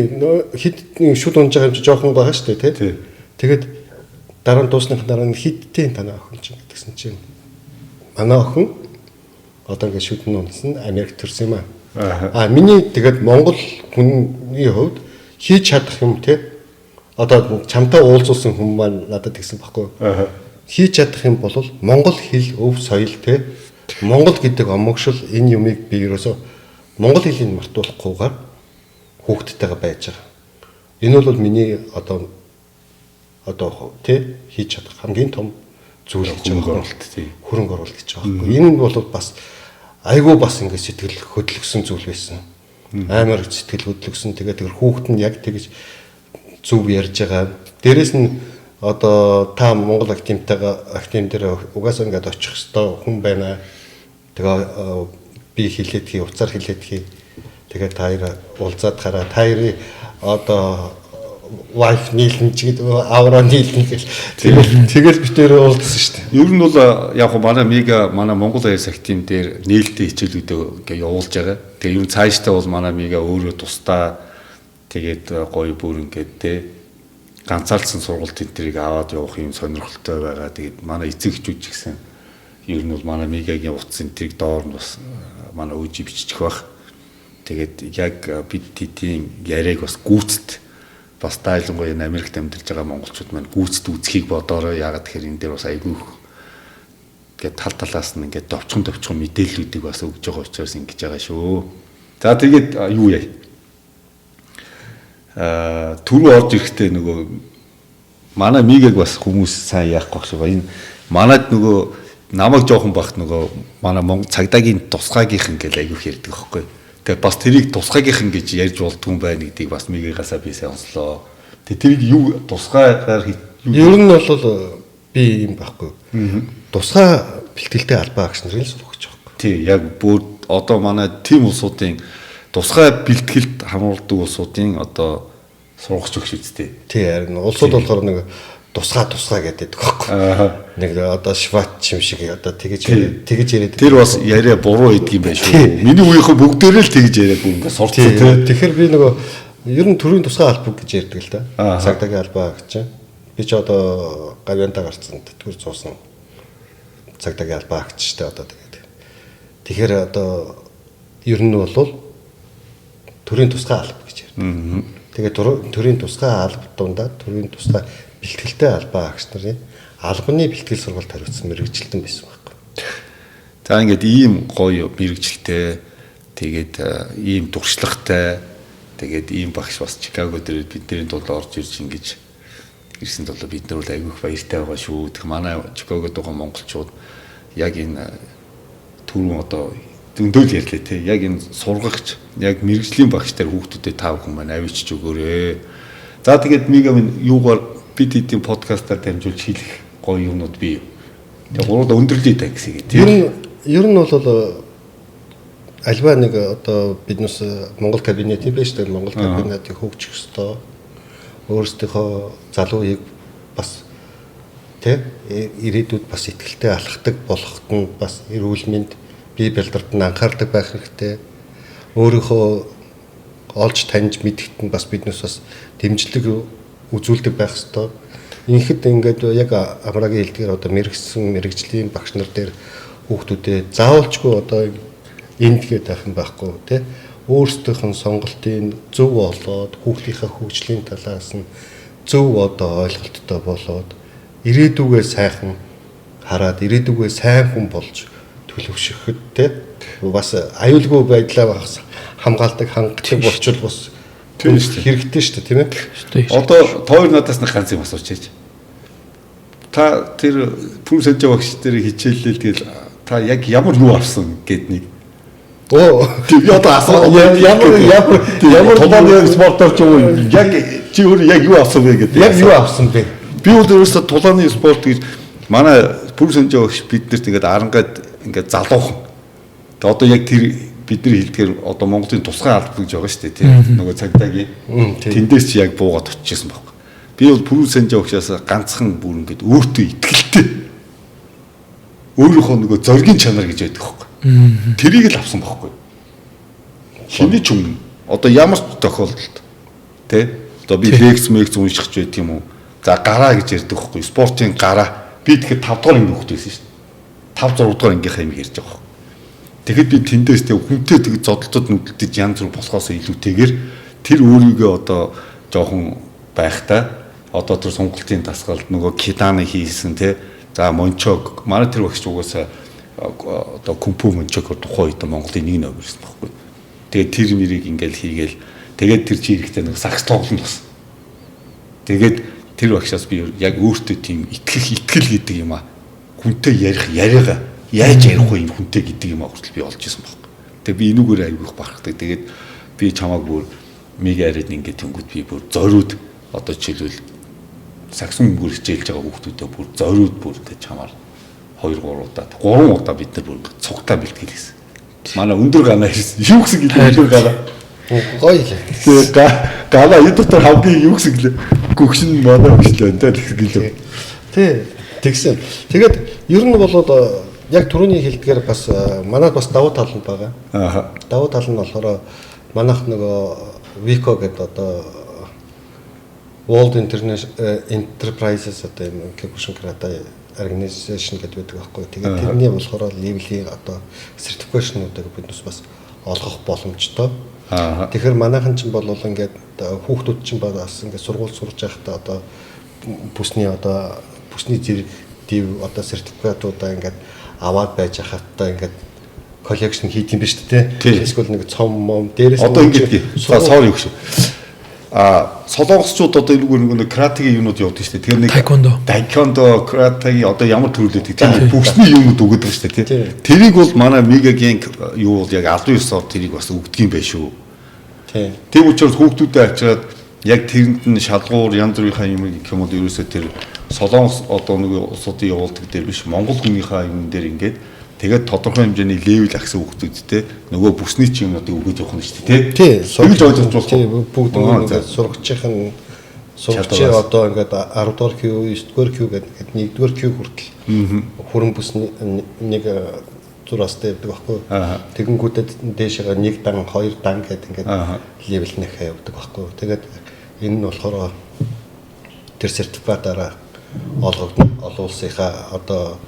S2: хэд шүд унж байгаа юм чи жоохон байгаа шүү дээ тий. Тэгээд дараа нь дуусных дараа нь хидтэй танай охин чинь гэдгсэн чинь манай охин одоо ингээд шүдэн унтсан Америк төрсөн юм аа. А миний тэгээд Монгол хүний хувьд хийж чадах юм тий. Одоо чамтай уулзуулсан хүн маань надад тэгсэн байхгүй юу? Хийж чадах юм бол Монгол хэл өв соёл тий. Монгол гэдэг омогшил энэ юмыг би ерөөсөө монгол хэлийг мартуулахгүйгээр хүүхдтэйгээ байж байгаа. Энэ бол миний одоо тий хийж чадах хамгийн том зүйл гэж байгаа юм. Хөрөнгө оруулалт гэж байгаа байхгүй. Энэ бол бас айгүй бас ингээд сэтгэл хөдлөсөн зүйл байсан. Амар сэтгэл хөдлөсөн. Тэгээд тэр хүүхэд нь яг тэгж зөв ярьж байгаа. Дээрээс нь одоо та Монгол академитайгаа академи дээр угаасаа ингээд очих ёстой хүн байна. Тэгээ би хэлээд хий, уцаар хэлээд хий. Тэгээд та хоёр уулзаад хараа. Та хоёрын одоо wife нийлэн ч гэдэг авраа нийлэн гэл. Тэгэл битээр уулзсан шүү дээ.
S1: Ер нь бол яг хөө манай Мига манай Монгол Авиас академи дээр нээлттэй хичээлүүдээ ингээ явуулж байгаа. Тэгээ ер нь цаашдаа бол манай Мига өөрөө тусдаа тэгээд гоё бүр ингээд те ганцаардсан сургалт энэ тэрийг аваад явах юм сонирхолтой байгаа. Тэгээд манай эцэг эхчүүд ч гэсэн Ер нь бол манай Мигагийн утас энэ тэрэг доор нь бас манай өөжи биччих байх. Тэгээд яг бид тэдийн яриаг бас гүйцэд бас дайлангуяа энэ Америкт амьдарч байгаа монголчууд маань гүйцэд үзхийг бодоорой. Яагаад тэгэхээр энэ дээр бас айгүй их ингээд тал талаас нь ингээд довчхон мэдээллүүдийг бас өгж байгаа учраас ингэж байгаа шүү. За тэгээд юу яа? Түрүү орж ирэхдээ нөгөө манай Мигаг бас хүмүүс сайн яахгүй шиг байна. Энэ манад нөгөө намайг жоохон багт нөгөө манай Монгол цагдаагийн тусгаагийнхан гэж айгүйх ярьдаг байхгүй. Тэгээд бас тэрийг тусгаагийнхан гэж ярьж болдгүй юм байна гэдгийг бас Мигагаасаа би сайн онслоо. Тэгээд тэрийг юу тусгаагаар
S2: ер нь бол би юм байхгүй. Тусгай бэлтгэлтэй албаа агч нарын л сургаж байгаа байхгүй.
S1: Тий, яг бүр одоо манай тим улсуудын тусгай бэлтгэлд хамруулдаг улсуудын одоо сургагч өгч үсттэй.
S2: Тий, харин улсууд болохоор нэг тусгай гэдэг байхгүй. Нэг одоо шват юм шиг одоо тэгэж яриад.
S1: Тэр бас яриа буруу хийдэг юм байна шүү. Миний үеийнхэн бүгдээрээ л тэгэж яриад бүр ингээд сурцсан тий.
S2: Тэгэхээр би нөгөө ер нь төрийн тусгай албаа гэж ярьдаг л да. Цагдаагийн албаа гэж. Би ч одоо гавьяантаа гарцсан тэтгэвэр зуусан цагдаагийн албаа агч штэ одоо тэгээд. Тэгэхээр одоо ер нь бол төрийн тусгай алба гэж ярьдаг. Тэгээд төрийн тусгай алба дундаа төрийн тусгай бэлтгэлтэй албаа агч нарын албаны бэлтгэл сургалт хариуцсан мэргэжилтэн байсан байхгүй.
S1: За ингээд ийм гоё мэргэжилтэй, тэгээд ийм туршлагатай, тэгээд ийм багш бас Чикаго дээр бидний тулд орж ирж ингэж ирсэн тул бид нар бол айгүй их баяртай байгаа шүү. Тэг манай Чикагод байгаа монголчууд яг энэ түрүүн одоо зөндөл ярьлаа те. Яг энэ сургагч, яг мэргэжлийн багш дээр хүүхдүүдэд та бүхэн маань авчиж өгөөрэй. За тэгээд Мига минь юугаар бид эдийн подкастаар дамжуулж хэлэх гоё юмнууд бий. Тэгээ гурван өндөрлөе та гэсэн тийм.
S2: Ер нь бол альва нэг одоо биднес Монгол кабинет юм байна шүү дээ. Монгол кабинетыг хөгжих ёстой. Өөрсдийнхөө залуу үеийг бас тэ ирээдүйд бас итгэлтэй алхдаг болоход нь бас эрүүл мэнд бие бэлдэрт нь анхаардаг байх хэрэгтэй. Өөрийнхөө олж таньж мэдэхт нь бас биднес бас дэмжлэг үзүүлдэг байх ёстой. Инхэд ингээд яг Амрагийн хэлдгээр одоо мэрэгсэн мэрэгжлийн багш нар дээр хүүхдүүдээ заавалчгүй одоо энд гээд байх юм байхгүй тий. Өөрсдийнх нь сонголтын зөв олоод хүүхдийнхээ хөгжлийн талаас нь зөв одоо ойлголттой болоод ирээдүгээ сайхан хараад ирээдүгээ сайн хүн болж төлөвшөхөд тий бас аюулгүй байдлаа бас хамгаалдаг хангадаг болчвол бас хэрэгтэй шүү дээ тийм ээ.
S1: Одоо тоор надаас нэг ганц юм асуучих. Та тэр Пүр Санжаа багш дээр хичээллээ тэгэл та яг ямар юу авсан гэд нэг.
S2: Оо
S1: би одоо асуу ямар тулааны спортоор ч юм уу яг чи өөр яг юу авсан бэ гэдэг.
S2: Яг юу авсан бэ?
S1: Би бол өөрөөсөө тулааны спорт гэж манай Пүр Санжаа багш биднэрт ингээд арангад ингээд залуухан. Тэгээ одоо яг тэр бидний хэлдгээр одоо Монголын тусгай алба гэж байгаа шүү дээ тийм нөгөө цагдаагийн тэндээс чи яг буугаад очижсэн байхгүй. Би бол Пүр Санжаа багшаас ганцхан бүр ингээд өөртөө итгэлтэй өөрийнхөө нөгөө зоригийн чанар гэж байдаг байхгүй. Тэрийг л авсан байхгүй. Хэний ч өмнө одоо ямар ч тохиолдолд тий одоо би лекц мекц унших ч байт юм уу. За гараа гэж ярьдаг байхгүй. Спортын гараа. Би тэгэхээр 5 дугаар анги хүүхэд байсан шүү дээ. 5 6 дугаар ангийнхаа юм ярьж байгаа байхгүй. Тэгэхэд би тэндээс тэг хүнтэй тэг зодолтод нүдэлдэж янз бүр болохоос илүүтэйгээр тэр өөрийгөө одоо жоохон байхдаа одоо тэр сонголтын дасгалд нөгөө киданы хийсэн тий. За мончог манай тэр багш угаасаа одоо күмпү мончог тухайн үед Монголын нэг номер байсан байхгүй. Тэгээд тэр мэрийг ингээл хийгээл тэгээд тэр чи эрэхтэй нэг сакс тоглоно бас. Тэгээд тэр багшаас би яг өөртөө тийм итгэх итгэл гэдэг юм а. Хүнтэй ярих яриагаа яаж ярих вэ юм хүнтэй гэдэг юм а хүртэл би олж исэн байхгүй. Тэгээд би энүүгээр айгүйх барахдаг. Тэгээд би чамааг бүр миг яриад ингээд тэнгүүд би бүр зориуд одоо жишээлбэл саксон мөнгөөр хичээлж байгаа хүүхдүүдэд бүр зориуд бүр ингээд чамаар 2 3 удаа 3 удаа бид нар бүр ингээд цугтаа бэлтгэл хийсэн. Манай өндөр ганаа ирсэн. Юу гэсэн гэлээ өндөр ганаа.
S2: Гоё л.
S1: Тэгээ ганаа энэ дотор хамгийн юу гэсэн гэлээ. Гөгшин манай хөшлөө энэ гэсэн гэлээ.
S2: Тий, тэгсэн. Тэгээд ер нь болоод яг түрүүний хэлдгээр бас манад бас давуу тал нь байгаа.
S1: Аа.
S2: Давуу тал нь болохоор манайх нөгөө Вико гэдэг одоо World International Enterprises одоо юм Кёкушин карате Organization гэдэг байдаг байхгүй. Тэгээд тэрний болохоор level-ийн одоо certification-уудыг биднес бас олгох боломжтой. Тэгэхээр манайхан ч бол ингээд хүүхдүүд чинь бас ингээд сургууль сурж байхдаа одоо бүсний зэрэг дэв одоо сертификатуудаа ингээд аваад байж хахадаа ингээд collection хийх юм биш үү те. Эсвэл нэг цом мом дээрээс
S1: одоо ингээд sorry өгш. А солонгосчууд одоо энэгээр нэг каратегийн юмнууд явуулдаг шүү дээ. Тэгэхээр нэг
S3: таеквондо,
S1: каратегийн одоо ямар төрлөөд тийм бүсний юмнууд өгöd байгаа шүү дээ, тийм. Тэрийг бол манай Мигагийн юу бол яг албан ёсоор тэрийг бас өгдөг юм байна шүү.
S2: Тийм.
S1: Тийм учраас хүүхдүүдэд авчираад яг тэрэнд нь шалгуур янз бүрийнхаа юм гэх юм бол ерөөсөө тэр солонгос одоо нэг улсуудын явуулдаг дээр биш, Монгол хүнийхээ юм дээр ингээд тэгээд тодорхой хэмжээний level агсан хүүхдүүдтэй нөгөө бүсний ч юмнуудыг өгöd явах нь шүү дээ,
S2: тий.
S1: Тэгж ойлгож болох.
S2: Тий, бүгд ингээд сургачийн сургачийн одоо ингээд 10 дугаар Q, 9 дугаар Q гэдэг 1 дугаар Q хүртэл хүрэн бүсний нэг зураастай явдаг байхгүй. Тэгэнгүүтээ дээшээ 1 дан, 2 дан гэдэг ингээд level нэхэ явдаг байхгүй. Тэгээд энэ нь болохоор тэр сертификатаараа олгогдно. Олон улсынхаа одоо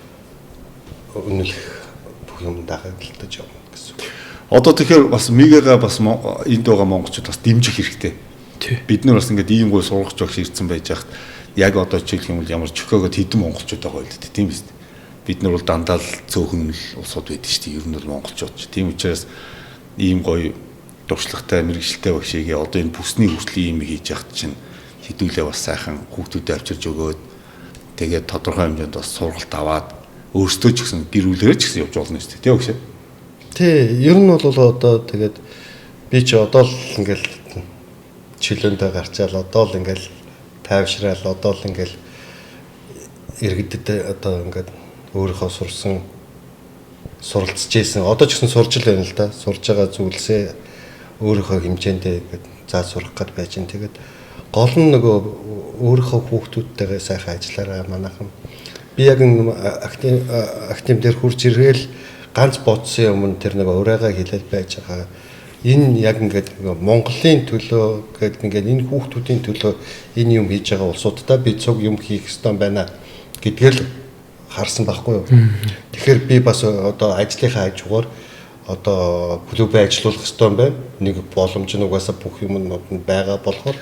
S2: үнэлэх бүх юм дагалдаж явна гэсэн үг.
S1: Одоо тэгэхээр бас Мигагаа бас энд байгаа монголчууд бас дэмжих хэрэгтэй. Бид нар бас ингээд ийм гой сургагч багш ирсэн байж хахад яг одоо жишээлх юм бол ямар Чикагод хэдэн монголчууд байгаа байл дээ, тийм биз дээ. Бид нар бол дандаа л цөөхөн л улсууд байдаг шүү дээ. Ер нь бол монголчууд ч. Тийм учраас ийм гоё туршлагатай мэргэжилтэй багшийг одоо энэ бүсний хүртлийн юм хийж яхад чинь хэдүүлээ бас сайхан хүүхдүүдэд авчирж өгөөд тэгээд тодорхой хэмжээнд бас сургалт аваад өөрсдөө ч гэсэн гэр бүлээрээ ч гэсэн явж болно шүү дээ. Тэ өгшөө.
S2: Тий, ер нь бол одоо тэгээд би ч одоо л ингээл чөлөөндөө гарчаал одоо л ингээл тайвшраал одоо л ингээл иргэдэд одоо ингээд өөрийнхөө сурсан суралцж ийсэн одоо ч гэсэн сурж л байна л да. Сурж байгаа зүйлсээ өөрийнхөө хэмжээндээ ингээд зааж сурах гээд байж гин. Тэгээд гол нь нөгөө өөрийнхөө хүүхдүүдтэйгээ сайхан ажиллаарай манайхан. Би яг актив дээр хурж ирээл ганц бодсон юм нь тэр нөгөө урайгаа хилээд байж байгаа. Энэ яг ингээд Монголын төлөө гэдэг ингээд энэ хүүхдүүдийн төлөө энэ юм хийж байгаа улсуудтай би цуг юм хийх ёстой байна гэдгээл харсан байхгүй юу. Тэгэхээр би бас одоо ажлынхаа хажуугаар одоо клубээ ажилуулах ёстой юм байна. Нэг боломж нь угаасаа бүх юмнууд нь байгаа болохоор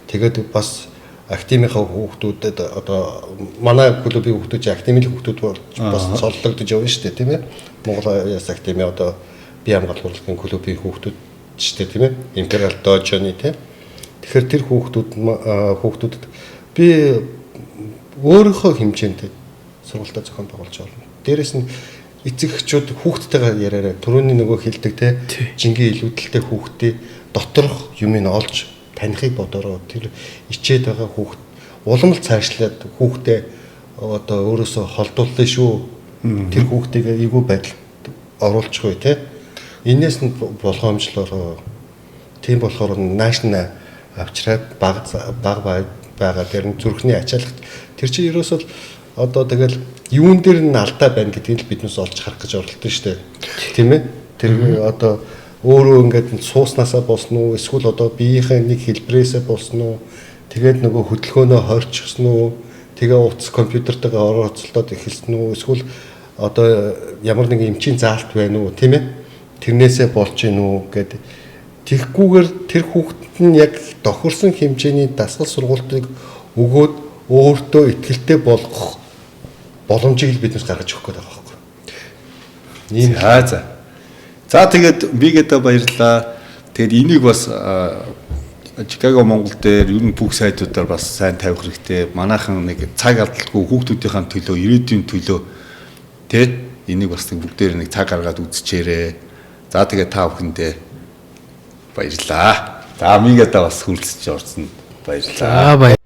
S2: тэгээд бас академийнхаа хүүхдүүдэд одоо манай клубын хүүхдүүд чинь академийн хүүхдүүд болж бас цоллогдож явна шүү дээ, тийм ээ. Монгол Яс академи одоо бие хамгаалах урлагийн клубын хүүхдүүд шүү дээ, тийм ээ. Империал дожоны, тийм. Тэгэхээр тэр хүүхдүүдэд би өөрийнхөө хэмжээнд сургуультаа зохион байгуулж болно. Дээрээс нь эцэг эхчүүд хүүхдтэйгээ яриараа түрүүний нөгөө хэлдэг те жингийн илүүдэлтэй хүүхдээ доторх юмыг олж танихыг бодороо. Тэр ичээд байгаа хүүхд улам л цаашлаад хүүхдээ одоо өөрөөсөө холдууллаа шүү. Тэр хүүхдийг эвгүй байдалд оруулчихгүй те. Энээс нь болгоомжлороо. Тийм болохоор нааш нь авчраад баг баг байгаа тэр нь зүрхний ачаалах тэр чинь ерөөсөө одоо тэгэл юун дээр нь алдаа байна гэдгийг л биднээс олж харах гэж оролдсон шүү дээ. Тийм ээ. Тэр одоо өөрөө ингээд сууснасаа болсон уу эсвэл одоо биеийнхээ нэг хэлбэрээсээ болсон уу тэгээд нөгөө хөдөлгөөнөө хорчихсон уу тэгээ утас компьютертайгаа орооцолдоод эхэлсэн үү эсвэл одоо ямар нэгэн эмчийн заалт байна уу тийм ээ тэрнээсээ болж гин үү гэд тэгхгүйгээр тэр хүүхэд нь яг тохирсон хэмжээний дасгал сургалтыг өгөөд өөртөө ихтгэлтэй болгох боломжийг л биднээс гаргаж өгөх гээд байгаа байхгүй.
S1: Ийм за. За тэгээд бигээдээ баярлалаа. Тэгээд энийг бас Чикаго Монгол дээр ер нь бүх сайтуудаар бас сайн тавих хэрэгтэй. Манайхан нэг цаг алдалгүй хүүхдүүдийнхээ төлөө, ирээдүйн төлөө тэ энийг бас нэг бүгдээр нэг цаг гаргаад үзчихээрээ. За тэгээд та бүхэндээ баярлалаа. За мигээдээ бас хүрэлцэж орсон баярлалаа.
S3: За баяр.